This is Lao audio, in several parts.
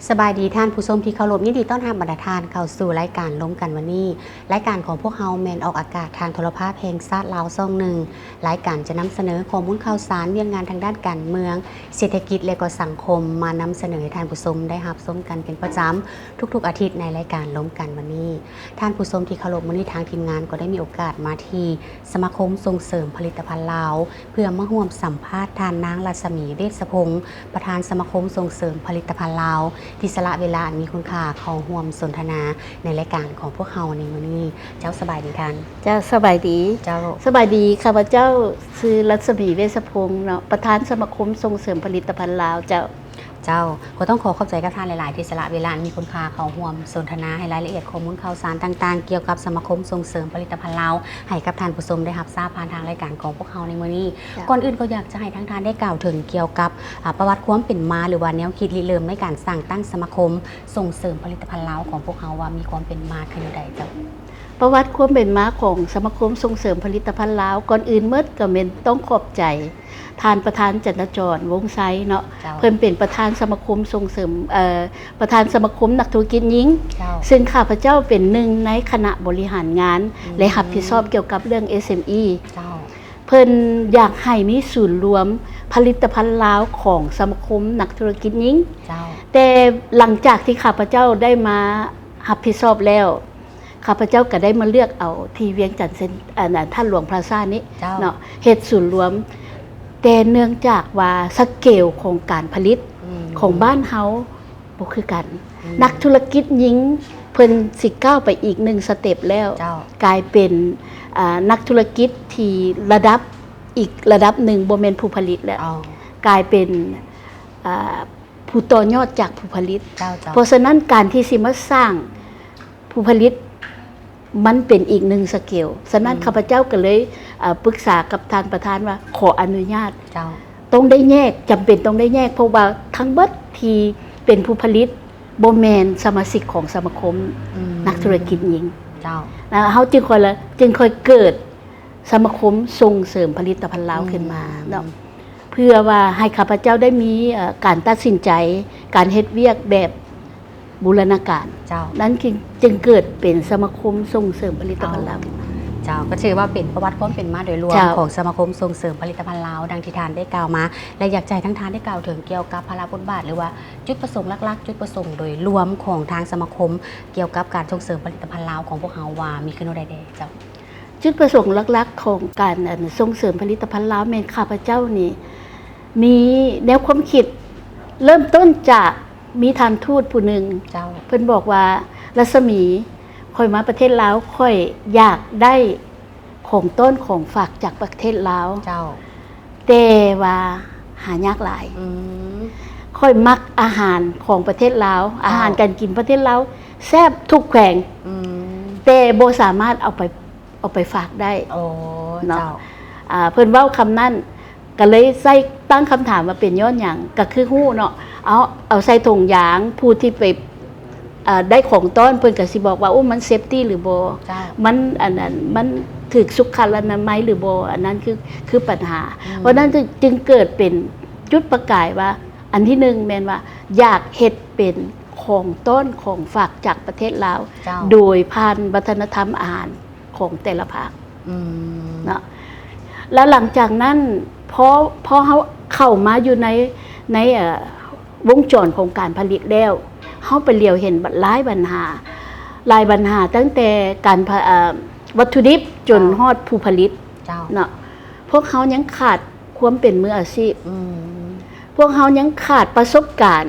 ສະບາຍດີທ່ານຜູ້ຊົມທີ່ເຄົາລົບ, ຍິນດີຕ້ອນຮັບບັນດາທ່ານເຂົ້າສູ່ລາຍການລົມກັນວັນນີ້. ລາຍການຂອງພວກເຮົາແມ່ນອອກອາກາດທາງໂທລະພາບແຫ່ງຊາດລາວຊ່ອງໜຶ່ງ. ລາຍການຈະນຳສະເໜີຂໍ້ມູນຂ່າວສານ, ວຽກງານທາງດ້ານການເມືອງ, ເສດຖະກິດ ແລະ ກໍສັງຄົມ ມານຳສະເໜີໃຫ້ທ່ານຜູ້ຊົມໄດ້ຮັບຊົມກັນເປັນປະຈຳທຸກໆອາທິດໃນລາຍການລົມກັນວັນນີ້. ທ່ານຜູ້ຊົມທີ່ເຄົາລົບ, ມື້ນີ້ທາງທີມງານກໍໄດ້ມີໂອກາດມາທີ່ ສະມາຄົມສົ່ງເສີມຜະລິດຕະພັນລາວ ເພື່ອມາຮ່ວມສຳພາດທ່ານນາງ ລັດສະໝີ ເວດສະພົງ ປະທານສະມາຄົມສົ່ງເສີມຜະລິດຕະພັນລາວ ທີ່ສະຫຼະເວລາອັນມີຄຸນຄ່າເຂົ້າຮ່ວມສົນທະນາໃນລາຍການຂອງພວກເຮົາໃນມື້ນີ້. ເຈົ້າ ສະບາຍດີທ່ານ. ເຈົ້າ ສະບາຍດີ. ເຈົ້າ ສະບາຍດີ. ຂ້າພະເຈົ້າຊື່ ລັດສະໝີ ເວດສະພົງ ເນາະ, ປະທານສະມາຄົມສົ່ງເສີມຜະລິດຕະພັນລາວ. ເຈົ້າ. ເຈົ້າ ກໍຕ້ອງຂໍຂອບໃຈກັບທ່ານຫຼາຍໆ ທີ່ສະຫຼະເວລາອັນມີຄຸນຄ່າເຂົ້າຮ່ວມສົນທະນາໃຫ້ລາຍລະອຽດຂໍ້ມູນຂ່າວສານຕ່າງໆ ກ່ຽວກັບສະມາຄົມສົ່ງເສີມຜະລິດຕະພັນລາວ ໃຫ້ກັບທ່ານຜູ້ຊົມໄດ້ຮັບຊາບຜ່ານທາງລາຍການຂອງພວກເຮົາໃນມື້ນີ້. ເຈົ້າ. ກ່ອນອື່ນກໍຢາກຈະໃຫ້ທາງທ່ານໄດ້ກ່າວເຖິງກ່ຽວກັບ ອາ ປະຫວັດຄວາມເປັນມາ ຫຼືວ່າແນວຄິດລິເລີ່ມໃນການສ້າງຕັ້ງສະມາຄົມສົ່ງເສີມຜະລິດຕະພັນລາວຂອງພວກເຮົາ ວ່າມີຄວາມເປັນມາຄືແນວໃດເຈົ້າ? ປະຫວັດຄວາມເປັນມາຂອງສະມາຄົມສົ່ງເສີມຜະລິດຕະພັນລາວ ກ່ອນອື່ນໝົດກໍແມ່ນຕ້ອງຂອບໃຈ ທ່ານປະທານ ຈັນທະຈອນ ວົງໄຊ ເນາະ. ເຈົ້າ. ເພິ່ນເປັນປະທານສະມາຄົມສົ່ງເສີມ ເອີ ປະທານສະມາຄົມນັກທຸລະກິດຍິງ ເຈົ້າ. ຊຶ່ງຂ້າພະເຈົ້າເປັນໜຶ່ງໃນຄະນະບໍລິຫານງານ ອືມ ແລະ ຮັບຜິດຊອບກ່ຽວກັບເລື່ອງ ເອສເອັມອີ. ເຈົ້າ. ເພິ່ນຢາກໃຫ້ມີສູນລວມຜະລິດຕະພັນລາວຂອງສະມາຄົມນັກທຸລະກິດຍິງ. ເຈົ້າ. ແຕ່ຫຼັງຈາກທີ່ຂ້າພະເຈົ້າໄດ້ມາຮັບຜິດຊອບແລ້ວ ຂ້າພະເຈົ້າກໍໄດ້ມາເລືອກເອົາທີ່ວຽງຈັນເຊັນ ອັນ ອັນ ທາດຫຼວງພລາຊານີ້ ເຈົ້າ ເນາະ ເຮັດສູນລວມ. ແຕ່ເນື່ອງຈາກວ່າສະເກວຂອງການຜະລິດ ອືມ ຂອງບ້ານເຮົາບໍ່ຄືກັນ ອືມ ນັກທຸລະກິດຍິງເພິ່ນຊິກ້າວໄປອີກໜຶ່ງສະເຕັບແລ້ວ ເຈົ້າ ກາຍເປັນ ອາ ນັກທຸລະກິດທີ່ລະດັບ ອີກລະດັບໜຶ່ງ ບໍ່ແມ່ນຜູ້ຜະລິດແລ້ວ ອໍ ກາຍເປັນ ອາ ຜູ້ຕໍ່ຍອດຈາກຜູ້ຜະລິດ ເຈົ້າ ເຈົ້າ ເພາະສະນັ້ນການທີ່ຊິມາສ້າງ ຜູ້ຜະລິດ ມັນເປັນອີກໜຶ່ງສະເກວ. ສະນັ້ນ ອືມ ຂ້າພະເຈົ້າກໍເລີຍ ເອີ ປຶກສາກັບທ່ານປະທານວ່າ ຂໍອະນຸຍາດ ເຈົ້າ ຕ້ອງໄດ້ແຍກ ຈຳເປັນຕ້ອງໄດ້ແຍກ ເພາະວ່າທັງເບິດທີ່ເປັນຜູ້ຜະລິດ ບໍ່ແມ່ນສະມາຊິກຂອງສະມາຄົມ ອືມ ນັກທຸລະກິດຍິງ ເຈົ້າ ແລ້ວເຮົາຈຶ່ງຄ່ອຍລະ ຈຶ່ງຄ່ອຍເກີດ ສະມາຄົມສົ່ງເສີມຜະລິດຕະພັນລາວ ອືມ ຂຶ້ນມາເນາະ ເພື່ອວ່າໃຫ້ຂ້າພະເຈົ້າໄດ້ມີ ເອີ ການຕັດສິນໃຈ ການເຮັດວຽກແບບບູລະນາການ ເຈົ້າ ນັ້ນຈຶ່ງ ຈຶ່ງເກີດເປັນສະມາຄົມສົ່ງເສີມຜະລິດຕະພັນລາວ ເຈົ້າ ກໍຖືວ່າເປັນປະຫວັດຄວາມເປັນມາໂດຍລວມ ເຈົ້າ ຂອງສະມາຄົມສົ່ງເສີມຜະລິດຕະພັນລາວ ດັ່ງທີ່ທ່ານໄດ້ກ່າວມາ ແລະ ຢາກຈະໃຫ້ທາງທ່ານໄດ້ກ່າວເຖິງກ່ຽວກັບພາລະບົດບາດ ຫຼືວ່າຈຸດປະສົງຫຼັກໆ ຈຸດປະສົງໂດຍລວມຂອງທາງສະມາຄົມ ກ່ຽວກັບການສົ່ງເສີມຜະລິດຕະພັນລາວຂອງພວກເຮົາວ່າມີຄືແນວໃດແດ່ເຈົ້າ? ຈຸດປະສົງຫຼັກໆຂອງການ ອັນ ສົ່ງເສີມຜະລິດຕະພັນລາວ ແມ່ນຂ້າພະເຈົ້ານີ້ມີແນວຄວາມຄິດ ເລີ່ມຕົ້ນຈາກມີທ່ານທູດຜູ້ໜຶ່ງ ເຈົ້າ ເພິ່ນບອກວ່າ ລັດສະໝີ ຂ້ອຍມາປະເທດລາວ ຂ້ອຍຢາກໄດ້ຂອງຕ້ອນຂອງຝາກຈາກປະເທດລາວ ເຈົ້າ ແຕ່ວ່າຫາຍາກຫຼາຍ ອືມ ຂ້ອຍມັກອາຫານຂອງປະເທດລາວ ເຈົ້າ ອາຫານການກິນປະເທດລາວແຊບທຸກແຂວງ ອືມ ແຕ່ບໍ່ສາມາດເອົາໄປ ເອົາໄປຝາກໄດ້ ໂອ້ ເນາະ ເຈົ້າ ອາ ເພິ່ນເວົ້າຄຳນັ້ນ ກໍເລີຍໃສ່ຕັ້ງຄຳຖາມວ່າເປັນຍ້ອນຫຍັງ ກໍຄືຮູ້ເນາະ ເອົາ ເອົາໃສ່ຖົງຢາງ ຜູ້ທີ່ໄປ ເອີ ໄດ້ຂອງຕ້ອນ ເພິ່ນກໍຊິບອກວ່າ ໂອ້ ມັນເຊຟຕີຫຼືບໍ່ ເຈົ້າ ມັນ ອັນນັ້ນ ມັນຖືກສຸຂະອະນາໄມຫຼືບໍ່ ອັນນັ້ນຄື ຄືປັນຫາ ອືມ ເພາະນັ້ນຈຶ່ງ ຈຶ່ງເກີດເປັນຈຸດປະກາຍວ່າ ອັນທີໜຶ່ງແມ່ນວ່າ ຢາກເຮັດເປັນຂອງຕ້ອນຂອງຝາກຈາກປະເທດລາວ ເຈົ້າ ໂດຍຜ່ານວັດທະນະທຳອາຫານຂອງແຕ່ລະພາກ ອືມ ເນາະ ແລ້ວຫຼັງຈາກນັ້ນ ພໍ ພໍເຮົາເຂົ້າມາຢູ່ໃນ ໃນ ເອີ ວົງຈອນຂອງການຜະລິດແລ້ວ ເຮົາໄປຫຼຽວເຫັນຫຼາຍບັນຫາ ຫຼາຍບັນຫາ ຕັ້ງແຕ່ການ ເອີ ວັດຖຸດິບຈົນ ເຈົ້າ ຮອດຜູ້ຜະລິດ ເຈົ້າ ເນາະ ພວກເຮົາຍັງຂາດຄວາມເປັນມືອາຊີບ ອືມ ພວກເຮົາຍັງຂາດປະສົບການ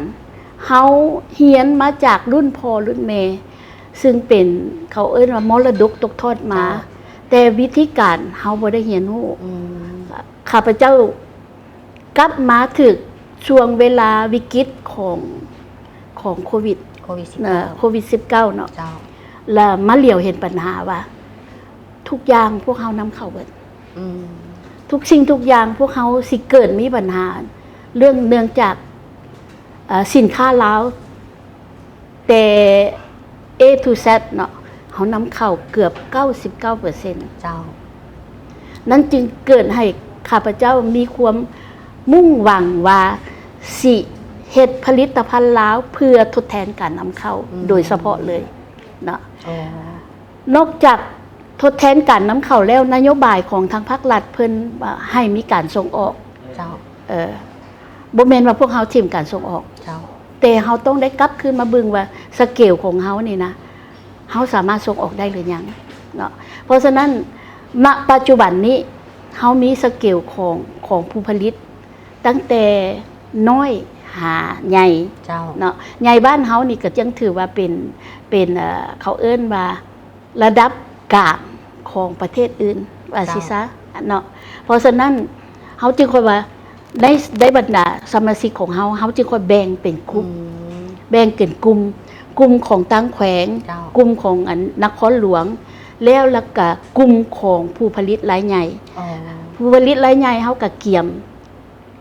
ເຮົາຮຽນມາຈາກລຸ້ນພໍ່ລຸ້ນແມ່ ຊຶ່ງເປັນ ເຂົາເອີ້ນວ່າມໍລະດົກຕົກທອດມາ ເຈົ້າ ແຕ່ວິທີການເຮົາບໍ່ໄດ້ຮຽນຮູ້ ອືມ ຂ້າພະເຈົ້າກັບມາຖືກຊ່ວງເວລາວິກິດຂອງ ຂອງໂຄວິດ ໂຄວິດສິບເກົ້າ ເອີ ໂຄວິດສິບເກົ້າເນາະ ເຈົ້າ ແລ້ວມາຫຼຽວເຫັນບັນຫາວ່າ ທຸກຢ່າງພວກເຮົານຳເຂົ້າເບິດ ອືມ ທຸກສິ່ງທຸກຢ່າງພວກເຮົາຊິເກີດມີບັນຫາ ເນື່ອງ ເນື່ອງຈາກ ເອີ ສິນຄ້າລາວ ແຕ່ A to Z ເນາະ ເຮົານຳເຂົ້າເກືອບເກົ້າສິບເກົ້າເປີເຊັນ ເຈົ້າ ນັ້ນຈຶ່ງເກີດໃຫ້ຂ້າພະເຈົ້າມີຄວາມມຸ່ງຫວັງວ່າ ຊິ ເຮັດຜະລິດຕະພັນລາວເພື່ອທົດແທນການນຳເຂົ້າ ອືມ ໂດຍສະເພາະເລີຍເນາະ. ອໍ ນອກຈາກທົດແທນການນຳເຂົ້າແລ້ວ ນະໂຍບາຍຂອງທາງພາກລັດເພິ່ນວ່າໃຫ້ມີການສົ່ງອອກ. ເຈົ້າ. ເອີ ບໍ່ແມ່ນວ່າພວກເຮົາຖິ້ມການສົ່ງອອກ. ເຈົ້າ. ແຕ່ເຮົາຕ້ອງໄດ້ກັບຄືນມາເບິ່ງວ່າສະເກວຂອງເຮົານີ້ນະ ເຮົາສາມາດສົ່ງອອກໄດ້ຫຼືຍັງເນາະ. ເພາະສະນັ້ນ ນະປັດຈຸບັນນີ້ ເຮົາມີສະເກວຂອງ ຂອງຜູ້ຜະລິດ ຕັ້ງແຕ່ນ້ອຍຫາໃຫຍ່ ເຈົ້າ ເນາະ. ໃຫຍ່ບ້ານເຮົານີ້ກໍຍັງຖືວ່າເປັນ ເປັນ ເອີ ເຂົາເອີ້ນວ່າລະດັບກາງຂອງປະເທດອື່ນ ວ່າ ເຈົ້າ ຊິຊະເນາະ. ເພາະສະນັ້ນ ເຮົາຈຶ່ງຄ່ອຍວ່າ ໃນ ໃນບັນດາສະມາຊິກຂອງເຮົາ ເຮົາຈຶ່ງຄ່ອຍແບ່ງເປັນກຸ່ມ ອືມ ແບ່ງເປັນກຸ່ມ ກຸ່ມຂອງຕ່າງແຂວງ ເຈົ້າ ກຸ່ມຂອງອັນນະຄອນຫຼວງ ແລ້ວ ແລ້ວກະກຸ່ມຂອງຜູ້ຜະລິດລາຍໃຫຍ່. ອໍ ຜູ້ຜະລິດລາຍໃຫຍ່ ເຮົາກະກຽມ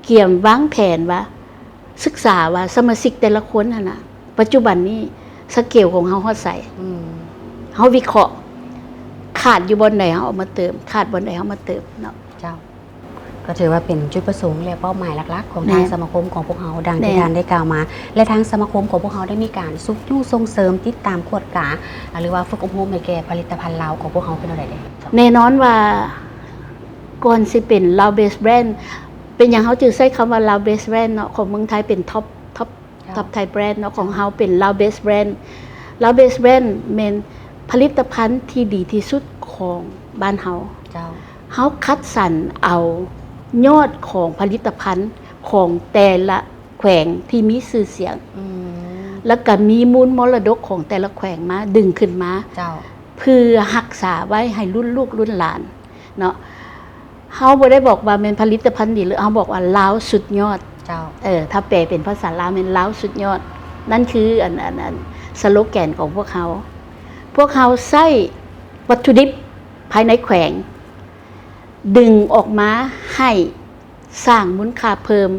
ກຽມວາງແຜນວ່າ ສຶກສາວ່າສະມາຊິກແຕ່ລະຄົນຫັ້ນນະ ປັດຈຸບັນນີ້ສະເກວຂອງເຮົາຮອດໃສ? ອືມ ເຮົາວິເຄາະ ຂາດຢູ່ບ່ອນໃດເຮົາເອົາມາເຕີມ ຂາດບ່ອນໃດເຮົາມາເຕີມເນາະ. ເຈົ້າ. ກໍຖືວ່າເປັນຈຸດປະສົງ ແລະ ເປົ້າໝາຍຫຼັກໆຂອງ ແມ່ນ ທາງສະມາຄົມຂອງພວກເຮົາ ດັ່ງທີ່ ແມ່ນ ທ່ານໄດ້ກ່າວມາ ແລະ ທາງສະມາຄົມຂອງພວກເຮົາໄດ້ມີການຊຸກຍູ້ສົ່ງເສີມ ຕິດຕາມກວດກາ ຫຼືວ່າຝຶກອົບຮົມໃຫ້ແກ່ຜະລິດຕະພັນລາວຂອງພວກເຮົາຄືແນວໃດແດ່? ແນ່ນອນວ່າ ກ່ອນຊິເປັນ Lao Best Brand ເປັນຫຍັງເຮົາຈຶ່ງໃຊ້ຄຳວ່າ Lao Best Brand ເນາະ ຂອງເມືອງໄທເປັນ Top Top ເຈົ້າ Top Thai Brand ເນາະ ຂອງເຮົາເປັນ Lao Best Brand. Lao Best Brand ແມ່ນຜະລິດຕະພັນທີ່ດີທີ່ສຸດຂອງບ້ານເຮົາ. ເຈົ້າ. ເຮົາຄັດສັນເອົາຍອດຂອງຜະລິດຕະພັນຂອງແຕ່ລະແຂວງທີ່ມີຊື່ສຽງ ອືມ ແລ້ວກະມີມູນມໍລະດົກຂອງແຕ່ລະແຂວງມາດຶງຂຶ້ນມາ ເຈົ້າ ເພື່ອຮັກສາໄວ້ໃຫ້ລຸ້ນລູກລຸ້ນຫຼານເນາະ. ເຮົາບໍ່ໄດ້ບອກວ່າແມ່ນຜະລິດຕະພັນດີ ຫຼື ເຮົາບອກວ່າລາວສຸດຍອດ. ເຈົ້າ. ເອີ ຖ້າແປເປັນພາສາລາວແມ່ນລາວສຸດຍອດ. ນັ້ນຄືອັນ ອັນ ອັນສະໂລແກນຂອງພວກເຮົາ. ພວກເຮົາໃຊ້ວັດຖຸດິບພາຍໃນແຂວງ ດຶງອອກມາໃຫ້ສ້າງມູນຄ່າເພີ່ມ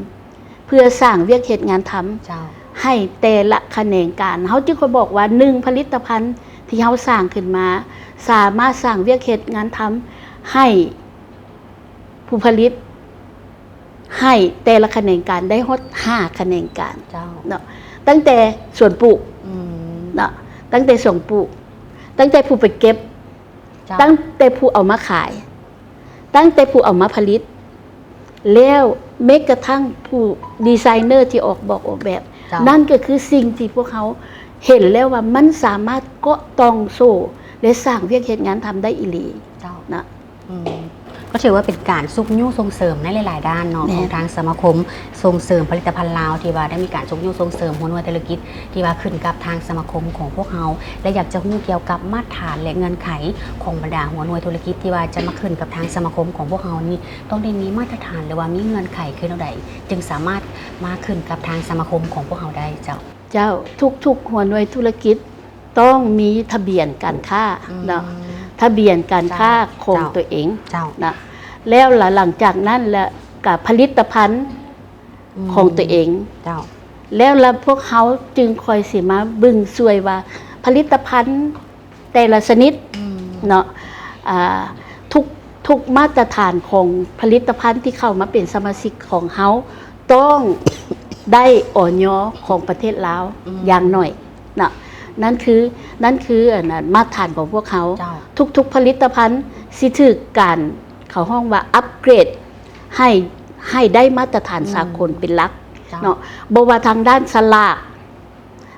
ເພື່ອສ້າງວຽກເຮັດງານທຳ ເຈົ້າ ໃຫ້ແຕ່ລະຂະແໜງການ. ເຮົາຈຶ່ງຄ່ອຍບອກວ່າ ໜຶ່ງ ຜະລິດຕະພັນທີ່ເຮົາສ້າງຂຶ້ນມາ ສາມາດສ້າງວຽກເຮັດງານທຳໃຫ້ຜູ້ຜະລິດ ໃຫ້ແຕ່ລະຂະແໜງການໄດ້ຮອດຫ້າຂະແໜງການ ເຈົ້າ ເນາະ. ຕັ້ງແຕ່ສວນປູກ ອືມ ເນາະ ຕັ້ງແຕ່ສວນປູກ ຕັ້ງແຕ່ຜູ້ໄປເກັບ ເຈົ້າ ຕັ້ງແຕ່ຜູ້ເອົາມາຂາຍ ຕັ້ງແຕ່ຜູ້ເອົາມາຜະລິດ ແລ້ວແມ້ກະທັ່ງຜູ້ດີໄຊເນີທີ່ອອກ ບອກອອກແບບ ເຈົ້າ ນັ້ນກໍຄືສິ່ງທີ່ພວກເຮົາເຫັນແລ້ວວ່າມັນສາມາດເກາະຕ່ອງໂສ້ ແລະ ສ້າງວຽກເຮັດງານທຳໄດ້ອີ່ຫຼີ ເຈົ້າ ນະ. ອືມ ກໍຖືວ່າເປັນການຊຸກຍູ້ສົ່ງເສີມໃນຫຼາຍໆດ້ານເນາະ ແມ່ນ ຂອງທາງສະມາຄົມສົ່ງເສີມຜະລິດຕະພັນລາວ ທີ່ວ່າໄດ້ມີການຊຸກຍູ້ສົ່ງເສີມຫົວໜ່ວຍທຸລະກິດ ທີ່ວ່າຂຶ້ນກັບທາງສະມາຄົມຂອງພວກເຮົາ ແລະ ຢາກຈະຮູ້ກ່ຽວກັບມາດຖານ ແລະ ເງື່ອນໄຂຂອງບັນດາຫົວໜ່ວຍທຸລະກິດ ທີ່ວ່າຈະມາຂຶ້ນກັບທາງສະມາຄົມຂອງພວກເຮົານີ້ ຕ້ອງໄດ້ມີມາດຕະຖານ ຫຼືວ່າມີເງື່ອນໄຂຄືແນວໃດ ຈຶ່ງສາມາດມາຂຶ້ນກັບທາງສະມາຄົມຂອງພວກເຮົາໄດ້ເຈົ້າ? ເຈົ້າ, ທຸກໆຫົວໜ່ວຍທຸລະກິດຕ້ອງມີທະບຽນການຄ້າ ອືມ ເນາະ, ທະບຽນການຄ້າ ເຈົ້າ ຂອງ ເຈົ້າ ຕົວເອງ ເຈົ້າ ນະ, ແລ້ວລະຫຼັງຈາກນັ້ນລະກະຜະລິດຕະພັນ ອືມ ຂອງຕົວເອງ ເຈົ້າ ແລ້ວລະພວກເຮົາຈຶ່ງຄ່ອຍຊິມາເບິ່ງຊ່ວຍວ່າຜະລິດຕະພັນ ແຕ່ລະຊະນິດ ອືມ ເນາະ ອ່າ ທຸກ ທຸກມາດຕະຖານຂອງຜະລິດຕະພັນທີ່ເຂົ້າມາເປັນສະມາຊິກຂອງເຮົາ ຕ້ອງໄດ້ ອຢ ຂອງປະເທດລາວ ອືມ ຢ່າງໜ້ອຍເນາະ. ນັ້ນຄື ນັ້ນຄື ອັນນັ້ນ ມາດຕະຖານຂອງພວກເຮົາ ເຈົ້າ ທຸກໆຜະລິດຕະພັນຊິຖືກການ ເຂົາຮ້ອງວ່າອັບເກຣດ ໃຫ້ ໃຫ້ໄດ້ມາດຕະຖານ ອືມ ສາກົນເປັນຫຼັກ ເຈົ້າ ເນາະ. ບໍ່ວ່າທາງດ້ານສະຫຼາກ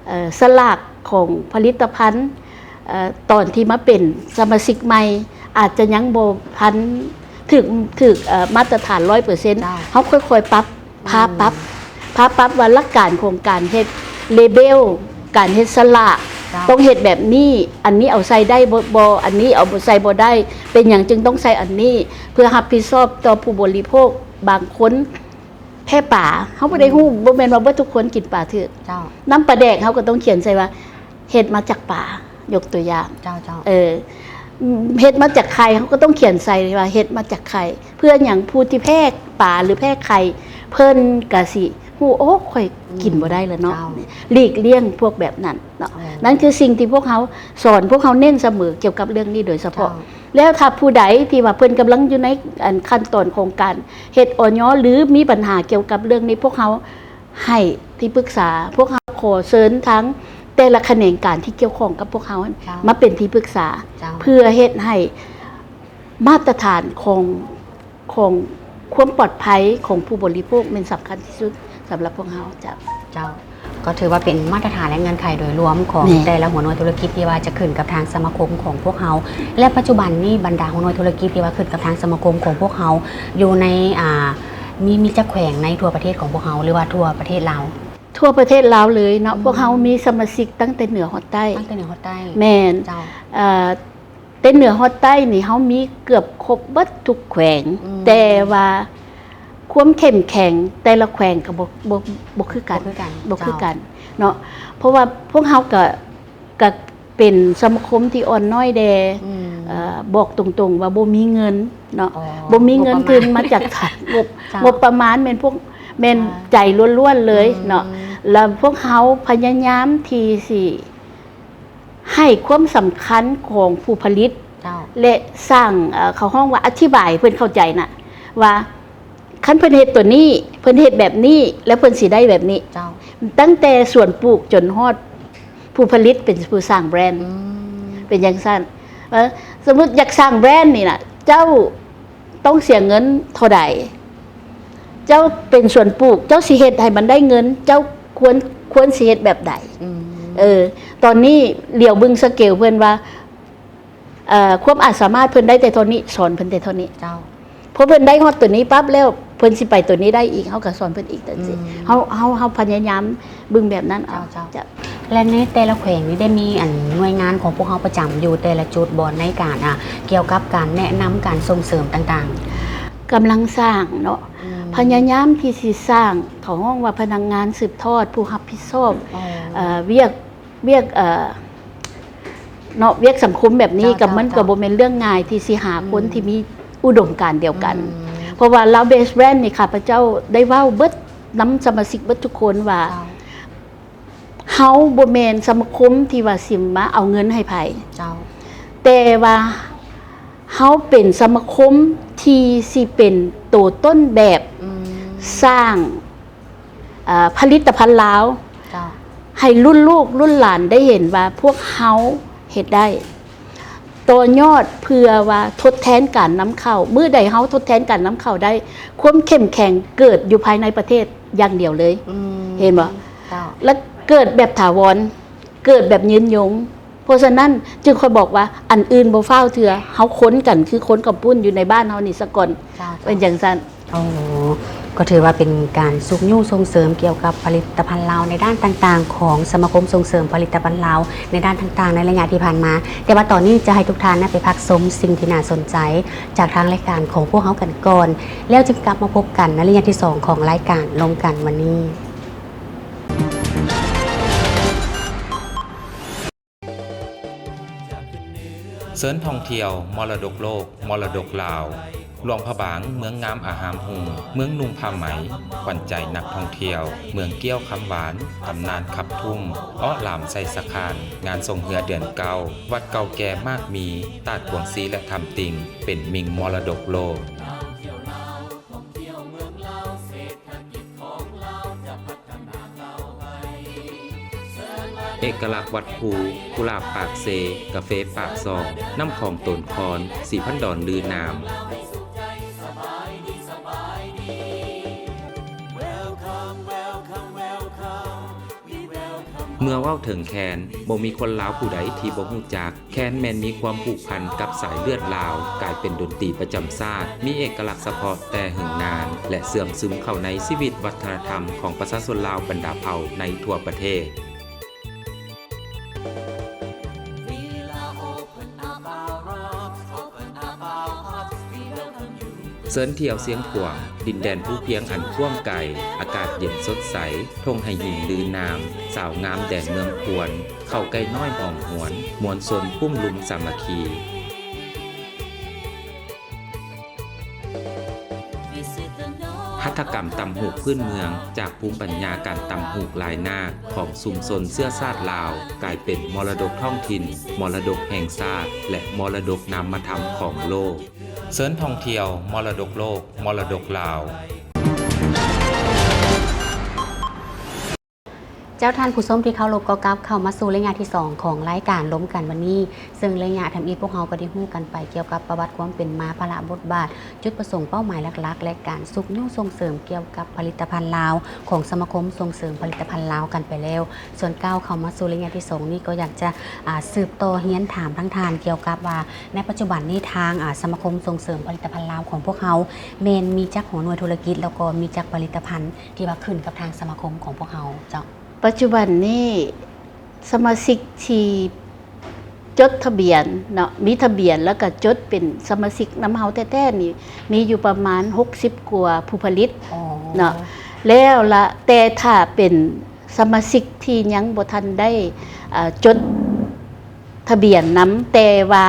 ເອີ ສະຫຼາກຂອງຜະລິດຕະພັນ ເອີ ຕອນທີ່ມາເປັນສະມາຊິກໃໝ່ ອາດຈະຍັງບໍ່ທັນຖືກ ຖືກ ເອີ ມາດຕະຖານຮ້ອຍເປີເຊັນ ເຈົ້າ ເຮົາຄ່ອຍໆປັບ ພາປັບ ອືມ ພາປັບວ່າຫຼັກການຂອງການເຮັດເລເບວ ການເຮັດສະຫຼາກ ເຈົ້າ ຕ້ອງເຮັດແບບນີ້ ອັນນີ້ເອົາໃສ່ໄດ້ບໍ່ ບໍ່ ອັນນີ້ເອົາໃສ່ບໍ່ໄດ້ ເປັນຫຍັງຈຶ່ງຕ້ອງໃສ່ອັນນີ້ ເພື່ອຮັບຜິດຊອບຕໍ່ຜູ້ບໍລິໂພກບາງຄົນ ແພ້ປາ ເຮົາບໍ່ໄດ້ຮູ້ ອືມ ບໍ່ແມ່ນວ່າເບິດທຸກຄົນກິນປາຖືກ ເຈົ້າ ນ້ຳປາແດກເຮົາກໍຕ້ອງຂຽນໃສ່ວ່າ ເຮັດມາຈາກປາ ຍົກຕົວຢ່າງ ເຈົ້າ ເຈົ້າ ເອີ ເຮັດມາຈາກໄຂ່ ເຮົາກໍຕ້ອງຂຽນໃສ່ວ່າເຮັດມາຈາກໄຂ່ ເພື່ອຫຍັງ ຜູ້ທີ່ແພ້ປາ ຫຼື ແພ້ໄຂ່ ເພິ່ນກະຊິຮູ້ ໂອ້ ຂ້ອຍກິນ ອືມ ບໍ່ໄດ້ລະເນາະ ເຈົ້າ ຫຼີກລ່ຽງພວກແບບນັ້ນເນາະ ເອີ ນັ້ນຄືສິ່ງທີ່ພວກເຮົາສອນ ພວກເຮົາເນັ້ນສະເໝີກ່ຽວກັບເລື່ອງນີ້ໂດຍສະເພາະ ເຈົ້າ ແລ້ວຖ້າຜູ້ໃດທີ່ວ່າເພິ່ນກຳລັງຢູ່ໃນ ອັນ ຂັ້ນຕອນຂອງການເຮັດ ອຢ ຫຼື ມີບັນຫາກ່ຽວກັບເລື່ອງນີ້ ພວກເຮົາໃຫ້ ທີ່ປຶກສາ, ພວກເຮົາຂໍເຊີນທາງແຕ່ລະຂະແໜງການທີ່ກ່ຽວຂ້ອງກັບພວກເຮົາ ເຈົ້າ ມາເປັນທີ່ປຶກສາ ເຈົ້າ ເພື່ອເຮັດໃຫ້ມາດຕະຖານຂອງ ຂອງຄວາມປອດໄພຂອງຜູ້ບໍລິໂພກແມ່ນສຳຄັນທີ່ສຸດສຳລັບພວກເຮົາ. ເຈົ້າ ເຈົ້າ ກໍຖືວ່າເປັນມາດຕະຖານ ແລະ ເງື່ອນໄຂໂດຍລວມຂອງ ແມ່ນ ແຕ່ລະຫົວໜ່ວຍທຸລະກິດທີ່ວ່າຈະຂຶ້ນກັບທາງສະມາຄົມຂອງພວກເຮົາ. ແລະ ປັດຈຸບັນນີ້ບັນດາຫົວໜ່ວຍທຸລະກິດທີ່ວ່າຂຶ້ນກັບທາງສະມາຄົມຂອງພວກເຮົາຢູ່ໃນ ອ່າ ມີ ມີຈັກແຂວງໃນທົ່ວປະເທດຂອງພວກເຮົາ ຫຼືວ່າທົ່ວປະເທດລາວ? ທົ່ວປະເທດລາວເລີຍເນາະ. ອືມ ພວກເຮົາມີສະມາຊິກຕັ້ງແຕ່ເໜືອຮອດໃຕ້. ຕັ້ງແຕ່ເໜືອຮອດໃຕ້. ແມ່ນ. ເຈົ້າ. ເອີ ແຕ່ເໜືອຮອດໃຕ້ນີ້ ເຮົາມີເກືອບຄົບເບິດທຸກແຂວງ. ອືມ ແຕ່ວ່າຄວາມເຂັ້ມແຂງແຕ່ລະແຂວງກໍບໍ່ ບໍ່ ບໍ່ຄືກັນ. ບໍ່ຄືກັນ. ບໍ່ຄືກັນ ເຈົ້າ ເນາະ. ເພາະວ່າພວກເຮົາກໍ ກໍເປັນສະມາຄົມທີ່ອ່ອນນ້ອຍແດ່. ອືມ ເອີ ບອກຕົງໆວ່າບໍ່ມີເງິນເນາະ. ອໍ ບໍ່ມີເງິນທຶນມາຈາກໃສ. ງົບປະມານ ງົບ ເຈົ້າ ງົບປະມານແມ່ນພວກ ແມ່ນ ອ່າ ໃຈລ້ວນໆເລີຍເນາະ. ອືມ ແລ້ວພວກເຮົາພະຍາຍາມທີ່ຊິ ໃຫ້ຄວາມສຳຄັນຂອງຜູ້ຜະລິດ ເຈົ້າ ແລະ ສ້າງ ເອີ ເຂົາຮ້ອງວ່າ ອະທິບາຍໃຫ້ເພິ່ນເຂົ້າໃຈນະ ວ່າຄັນເພິ່ນເຮັດຕົວນີ້ ເພິ່ນເຮັດແບບນີ້ ແລ້ວເພິ່ນຊິໄດ້ແບບນີ້. ເຈົ້າ. ຕັ້ງແຕ່ສວນປູກຈົນຮອດຜູ້ຜະລິດເປັນຜູ້ສ້າງແບຣນ. ອືມ ເປັນຈັ່ງຊັ້ນ. ເອີ ສົມມຸດຢາກສ້າງແບຣນນີ້ນະ ເຈົ້າ ຕ້ອງເສຍເງິນເທົ່າໃດ? ເຈົ້າເປັນສວນປູກ ເຈົ້າຊິເຮັດໃຫ້ມັນໄດ້ເງິນ ເຈົ້າຄວນ ຄວນຊິເຮັດແບບໃດ? ອືມ ເອີ ຕອນນີ້ຫຼຽວເບິ່ງສະເກວເພິ່ນວ່າ ເອີ ຄວາມອາດສາມາດເພິ່ນໄດ້ແຕ່ເທົ່ານີ້ ສອນເພິ່ນແຕ່ເທົ່ານີ້. ເຈົ້າ. ພໍເພິ່ນໄດ້ຮອດຕົວນີ້ປັບແລ້ວ ເພິ່ນຊິໄປຕົວນີ້ໄດ້ອີກ ເຮົາກໍສອນເພິ່ນອີກ. ອືມ ຈັ່ງຊີ້ ເຮົາ ເຮົາ ເຮົາພະຍາຍາມເບິ່ງແບບນັ້ນເອົາ. ເຈົ້າ ເຈົ້າ. ແລະ ໃນແຕ່ລະແຂວງນີ້ໄດ້ມີ ອັນ ໜ່ວຍງານຂອງພວກເຮົາປະຈຳຢູ່ແຕ່ລະຈຸດບໍ່ ໃນການ ອ່າ ກ່ຽວກັບການແນະນຳ ການສົ່ງເສີມຕ່າງໆ? ກຳລັງສ້າງເນາະ. ອືມ ພະຍາຍາມທີ່ຊິສ້າງ ເຂົາຮ້ອງວ່າພະນັກງານສືບທອດ ຜູ້ຮັບຜິດຊອບ ອໍ ເອີ ວຽກ ວຽກ ເອີ ເນາະ ວຽກສັງຄົມແບບນີ້ ເຈົ້າ ກໍມັນ ເຈົ້າ ກໍບໍ່ແມ່ນເລື່ອງງ່າຍທີ່ຊິຫາ ອືມ ຄົນທີ່ມີອຸດົມການດຽວກັນ. ອືມ ເພາະວ່າລາວເບສແບຣນນີ້ ຂ້າພະເຈົ້າໄດ້ເວົ້າເບິດນຳສະມາຊິກເບິດທຸກຄົນວ່າ ເຈົ້າ ເຮົາບໍ່ແມ່ນສະມາຄົມທີ່ວ່າຊິມາເອົາເງິນໃຫ້ໃຜ. ເຈົ້າ. ແຕ່ວ່າເຮົາເປັນສະມາຄົມທີ່ຊິເປັນໂຕຕົ້ນແບບ ອືມ ສ້າງ ເອີ ຜະລິດຕະພັນລາວ ເຈົ້າ ໃຫ້ລຸ້ນລູກລຸ້ນຫຼານໄດ້ເຫັນວ່າພວກເຮົາເຮັດໄດ້ ຕໍ່ຍອດເພື່ອວ່າທົດແທນການນຳເຂົ້າ. ມື້ໃດເຮົາທົດແທນການນຳເຂົ້າໄດ້ ຄວາມເຂັ້ມແຂງເກີດຢູ່ພາຍໃນປະເທດຢ່າງດຽວເລີຍ. ອືມ ເຫັນບໍ່? ເຈົ້າ. ແລະ ເກີດແບບຖາວອນ ເກີດແບບຍືນຍົງ. ເພາະສະນັ້ນຈຶ່ງຂ້ອຍບອກວ່າ ອັນອື່ນບໍ່ຟ້າວເທື່ອ ເຮົາຄົນກັນຄືຄົນເຂົ້າປຸ້ນຢູ່ໃນບ້ານເຮົານີ້ສາກ່ອນ. ເຈົ້າ ເຈົ້າ. ເປັນຈັ່ງຊັ້ນ. ໂອ້ ກໍຖືວ່າເປັນການຊຸກຍູ້ສົ່ງເສີມກ່ຽວກັບຜະລິດຕະພັນລາວໃນດ້ານຕ່າງໆ ຂອງສະມາຄົມສົ່ງເສີມຜະລິດຕະພັນລາວໃນດ້ານຕ່າງໆ ໃນໄລຍະທີ່ຜ່ານມາ. ແຕ່ວ່າຕອນນີ້ຈະໃຫ້ທຸກທ່ານນະໄປພັກຊົມສິ່ງທີ່ໜ້າສົນໃຈຈາກທາງລາຍການຂອງພວກເຮົາກັນກ່ອນ ແລ້ວຈຶ່ງກັບມາພົບກັນໃນໄລຍະທີສອງຂອງລາຍການລົມກັນວັນນີ້. ເຊີນທ່ອງທ່ຽວມໍລະດົກໂລກ ມໍລະດົກລາວ. ຫຼວງພະບາງ ເມືອງງາມອາຮາມຮຸ່ງ, ເມືອງນຸ່ງຜ້າໄໝ, ຂວັນໃຈນັກທ່ອງທ່ຽວ, ເມືອງກ້ຽວຄຳຫວານ, ຕຳນານຂັບທຸ່ມ, ເອາະຫຼາມໄຊສະຄານ, ງານສົ່ງເຮືອເດືອນເກົ້າ, ວັດເກົ່າແກ່ມາກມີ, ຕາດກວາງຊີ ແລະ ຖ້ຳຕິ່ງ ເປັນມິ່ງມໍລະດົກໂລກ. ເອກະລັກວັດພູ, ກຸຫຼາບປາກເຊ, ກາເຟປາກຊ່ອງ, ນ້ຳຂອງໂຕນຄອນ, ສີພັນດອນລືນາມ. ເມື່ອເວົ້າເຖິງແຄນ, ບໍ່ມີຄົນລາວຜູ້ໃດທີ່ບໍ່ຮູ້ຈັກ. ແຄນແມ່ນມີຄວາມຜູກພັນກັບສາຍເລືອດລາວ, ກາຍເປັນດົນຕີປະຈຳຊາດ, ມີເອກະລັກສະເພາະແຕ່ເຫິງນານ ແລະ ເຊື່ອມຊຶມເຂົ້າໃນຊີວິດວັດທະນະທຳຂອງປະຊາຊົນລາວບັນດາເຜົ່າໃນທົ່ວປະເທດ. ເຊີນທ່ຽວຊຽງຂວາງ, ດິນແດນພູພຽງອັນກວ້າງໄກ, ອາກາດເຢັນສົດໃສ, ທົ່ງໄຮ່ຫີນລືນາມ, ສາວງາມແດນເມືອງຄວນ, ເຂົ້າໄກ່ນ້ອຍຫອມຫວນ, ມວນຊົນກຸ້ມລຸມສາມັກຄີ. ຫັດຖະກຳຕ່ຳຫູກພື້ນເມືອງ ຈາກພູມປັນຍາການຕ່ຳຫູກລາຍນາກຂອງຊຸມຊົນເຊື້ອຊາດລາວ ກາຍເປັນມໍລະດົກທ້ອງຖິ່ນ, ມໍລະດົກແຫ່ງຊາດ ແລະ ມໍລະດົກນາມມະທຳຂອງໂລກ. ເຊີນທ່ອງທ່ຽວມໍລະດົກໂລກ, ມໍລະດົກລາວ. ເຈົ້າ ທ່ານຜູ້ຊົມທີ່ເຄົາລົບ, ກໍກັບເຂົ້າມາສູ່ໄລຍະທີສອງຂອງລາຍການລົມກັນວັນນີ້, ເຊິ່ງໄລຍະທຳອິດພວກເຮົາກໍໄດ້ຮູ້ກັນໄປກ່ຽວກັບປະຫວັດຄວາມເປັນມາ, ພາລະບົດບາດ, ຈຸດປະສົງ, ເປົ້າໝາຍຫຼັກໆ ແລະ ການຊຸກຍູ້ສົ່ງເສີມກ່ຽວກັບຜະລິດຕະພັນລາວຂອງສະມາຄົມສົ່ງເສີມຜະລິດຕະພັນລາວກັນໄປແລ້ວ. ສ່ວນກ້າວເຂົ້າມາສູ່ໄລຍະທີສອງນີ້ ກໍຢາກຈະ ອາ ສືບຕໍ່ຮຽນຖາມທາງທ່ານກ່ຽວກັບວ່າ ໃນປັດຈຸບັນນີ້ທາງ ອາ ສະມາຄົມສົ່ງເສີມຜະລິດຕະພັນລາວຂອງພວກເຮົາ ແມ່ນມີຈັກຫົວໜ່ວຍທຸລະກິດ ແລ້ວກໍມີຈັກຜະລິດຕະພັນ ທີ່ວ່າຂຶ້ນກັບທາງສະມາຄົມຂອງພວກເຮົາເຈົ້າ? ປັດຈຸບັນນີ້ສະມາຊິກທີ່ຈົດທະບຽນເນາະ ມີທະບຽນ ແລ້ວກໍຈົດເປັນສະມາຊິກນຳເຮົາແທ້ໆນີ້ ມີຢູ່ປະມານຫົກສິບກວ່າຜູ້ຜະລິດເນາະ ແລ້ວລະ ແຕ່ຖ້າເປັນສະມາຊິກທີ່ຍັງບໍ່ທັນໄດ້ ເອີ ຈົດ ທະບຽນນຳ ແຕ່ວ່າ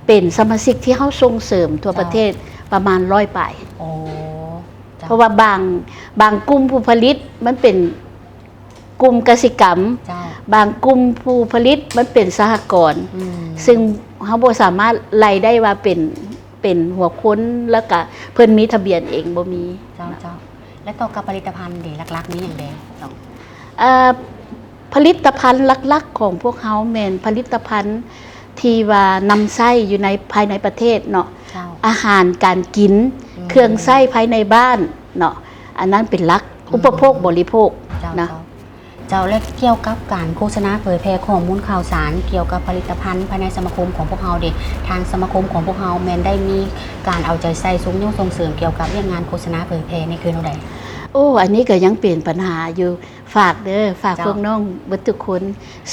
ເປັນສະມາຊິກທີ່ເຮົາສົ່ງເສີມທົ່ວປະເທດປະມານຮ້ອຍປາຍ. ເພາະວ່າບາງ ບາງກຸ່ມຜູ້ຜະລິດມັນເປັນກຸ່ມກະສິກຳ, ບາງກຸ່ມຜູ້ຜະລິດມັນເປັນສະຫະກອນ, ຊຶ່ງເຮົາບໍ່ສາມາດໄລ່ໄດ້ວ່າເປັນ ເປັນຫົວຄົນ ແລ້ວກະເພິ່ນມີທະບຽນເອງ ບໍ່ມີ. ເຈົ້າ ເຈົ້າ. ແລະ ຕໍ່ກັບຜະລິດຕະພັນເດ ຫຼັກໆມີຫຍັງແດ່? ເອີ ຜະລິດຕະພັນຫຼັກໆຂອງພວກເຮົາແມ່ນຜະລິດຕະພັນທີ່ວ່ານຳໃຊ້ຢູ່ໃນ ພາຍໃນປະເທດເນາະ, ອາຫານການກິນ, ເຄື່ອງໃຊ້ພາຍໃນບ້ານເນາະ, ອັນນັ້ນເປັນຫຼັກ ອຸປະໂພກບໍລິໂພກເນາະ. ເຈົ້າ ແລະ ກ່ຽວກັບການໂຄສະນາເຜີຍແຜ່ຂໍ້ມູນຂ່າວສານກ່ຽວກັບຜະລິດຕະພັນພາຍໃນສະມາຄົມຂອງພວກເຮົາເດ ທາງສະມາຄົມຂອງພວກເຮົາແມ່ນໄດ້ມີການເອົາໃຈໃສ່ຊຸກຍູ້ສົ່ງເສີມກ່ຽວກັບວຽກງານໂຄສະນາເຜີຍແຜ່ນີ້ຄືແນວໃດ? ໂອ້ ອັນນີ້ກໍຍັງເປັນບັນຫາຢູ່. ຝາກເດີ ຝາກພວກນ້ອງເບິດທຸກຄົນ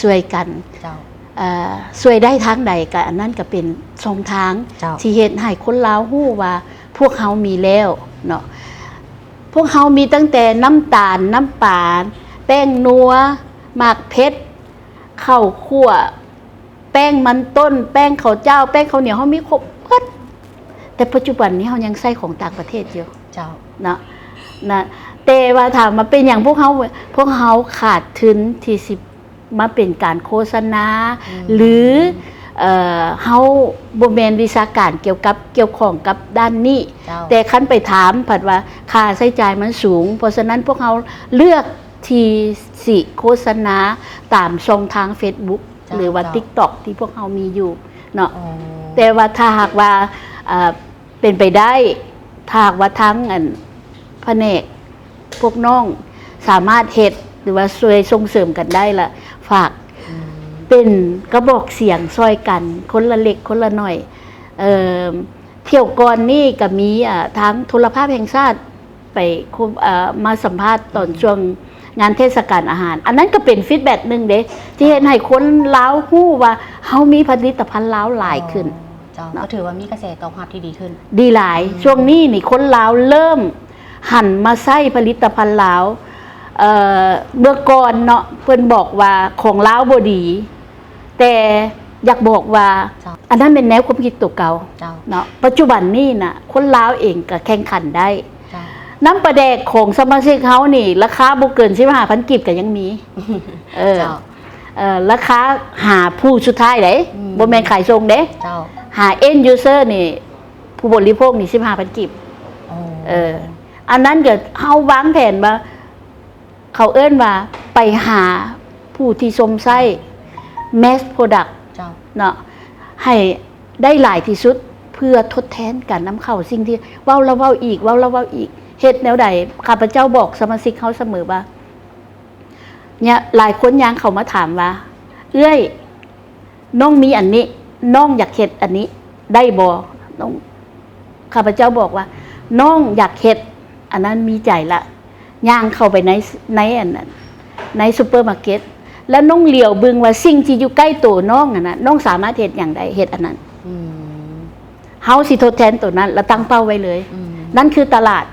ຊ່ວຍກັນ. ເຈົ້າ. ເອີ ຊ່ວຍໄດ້ທາງໃດ ກະອັນນັ້ນກະເປັນຊ່ອງທາງທີ່ເຮັດໃຫ້ຄົນລາວຮູ້ວ່າພວກເຮົາມີແລ້ວເນາະ. ພວກເຮົາມີຕັ້ງແຕ່ນ້ຳຕານ, ນ້ຳປາ, ແປ້ງນົວ, ໝາກເຜັດ, ເຂົ້າຂົ້ວ, ແປ້ງມັນຕົ້ນ, ແປ້ງເຂົ້າເຈົ້າ, ແປ້ງເຂົ້າໜຽວ, ເຮົາມີຄົບເບິດ. ແຕ່ປັດຈຸບັນນີ້ເຮົາຍັງໃຊ້ຂອງຕ່າງປະເທດຢູ່. ເຈົ້າ. ເນາະ ນະ ແຕ່ວ່າຖາມວ່າເປັນຫຍັງພວກເຮົາ ພວກເຮົາຂາດທຶນທີ່ຊິມາເປັນການໂຄສະນາ ຫຼື ເອີ ເຮົາບໍ່ແມ່ນວິຊາການກ່ຽວກັບ ກ່ຽວຂ້ອງກັບດ້ານນີ້. ແຕ່ຄັນໄປຖາມພັດວ່າຄ່າໃຊ້ຈ່າຍມັນສູງ, ເພາະສະນັ້ນພວກເຮົາເລືອກທີ່ຊິໂຄສະນາຕາມຊ່ອງທາງເຟສບຸກ ຫຼືວ່າຕິກຕັອກທີ່ພວກເຮົາມີຢູ່ເນາະ. ແຕ່ວ່າຖ້າຫາກວ່າ ເອີ ເປັນໄປໄດ້ ຖ້າຫາກວ່າທາງອັນພະແນກພວກນ້ອງສາມາດເຮັດ ຫຼືວ່າຊ່ວຍສົ່ງເສີມກັນໄດ້ ລະຝາກເປັນກະບອກສຽງຊ່ອຍກັນ ຄົນລະເລັກຄົນລະໜ້ອຍ. ເອີ ທ່ຽວກ່ອນນີ້ກະມີ ເອີ ທາງໂທລະພາບແຫ່ງຊາດ ໄປ ເອີ ມາສຳພາດຕອນ ອືມ ຊ່ວງງານເທດສະການອາຫານ. ອັນນັ້ນກໍເປັນຟີດແບັກໜຶ່ງເດ້ ທີ່ເຮັດໃຫ້ຄົນລາວຮູ້ວ່າເຮົາມີຜະລິດຕະພັນລາວຫຼາຍຂຶ້ນ. ອໍ ເຈົ້າ ເນາະ ກໍຖືວ່າມີກະແສຕອບຮັບທີ່ດີຂຶ້ນ. ດີຫຼາຍ. ອືມ ຊ່ວງນີ້ນີ້ຄົນລາວເລີ່ມຫັນມາໃຊ້ຜະລິດຕະພັນລາວ. ເອີ ເມື່ອກ່ອນເນາະ ເພິ່ນບອກວ່າຂອງລາວບໍ່ດີ. ແຕ່ຢາກບອກວ່າ ເຈົ້າ ອັນນັ້ນແມ່ນແນວຄວາມຄິດຕົວເກົ່າ ເຈົ້າ ເນາະ. ປັດຈຸບັນນີ້ນະ ຄົນລາວເອງກໍແຂ່ງຂັນໄດ້. ເຈົ້າ. ນ້ຳປາແດກຂອງສະມາຊິກເຮົານີ້ ລາຄາບໍ່ເກີນສິບຫ້າພັນກີບກໍຍັງມີ. ເອີ ເຈົ້າ. ເອີ ລາຄາຫາຜູ້ສຸດທ້າຍເດ້ ອືມ ບໍ່ແມ່ນຂາຍສົ່ງເດ້. ເຈົ້າ. ຫາ end user ນີ້ ຜູ້ບໍລິໂພກນີ້ສິບຫ້າພັນກີບ. ອໍ ເອີ ອັນນັ້ນກໍເຮົາວາງແຜນວ່າ ເຂົາເອີ້ນວ່າໄປຫາຜູ້ທີ່ຊົມໃຊ້ mass product ເຈົ້າ ເນາະ ໃຫ້ໄດ້ຫຼາຍທີ່ສຸດ ເພື່ອທົດແທນການນຳເຂົ້າ. ສິ່ງທີ່ເວົ້າແລ້ວເວົ້າອີກ ເວົ້າແລ້ວເວົ້າອີກ ເຮັດແນວໃດ? ຂ້າພະເຈົ້າບອກສະມາຊິກເຮົາສະເໝີວ່າ ເນຍ ຫຼາຍຄົນຍ່າງເຂົ້າມາຖາມວ່າ ເອື້ອຍ ນ້ອງມີອັນນີ້ ນ້ອງຢາກເຮັດອັນນີ້ໄດ້ບໍ່? ນ້ອງ ຂ້າພະເຈົ້າບອກວ່າ ນ້ອງຢາກເຮັດ ອັນນັ້ນມີໃຈລະ ຍ່າງເຂົ້າໄປໃນ ໃນອັນນັ້ນ ໃນຊຸບເປີມາເກັດ ແລ້ວນ້ອງຫຼຽວເບິ່ງວ່າສິ່ງທີ່ຢູ່ໃກ້ໂຕນ້ອງຫັ້ນນະ ນ້ອງສາມາດເຮັດຫຍັງໄດ້ ເຮັດອັນນັ້ນ. ອືມ ເຮົາຊິທົດແທນໂຕນັ້ນ ແລ້ວຕັ້ງເປົ້າໄວ້ເລີຍ. ອືມ ນັ້ນຄືຕະຫຼາດ.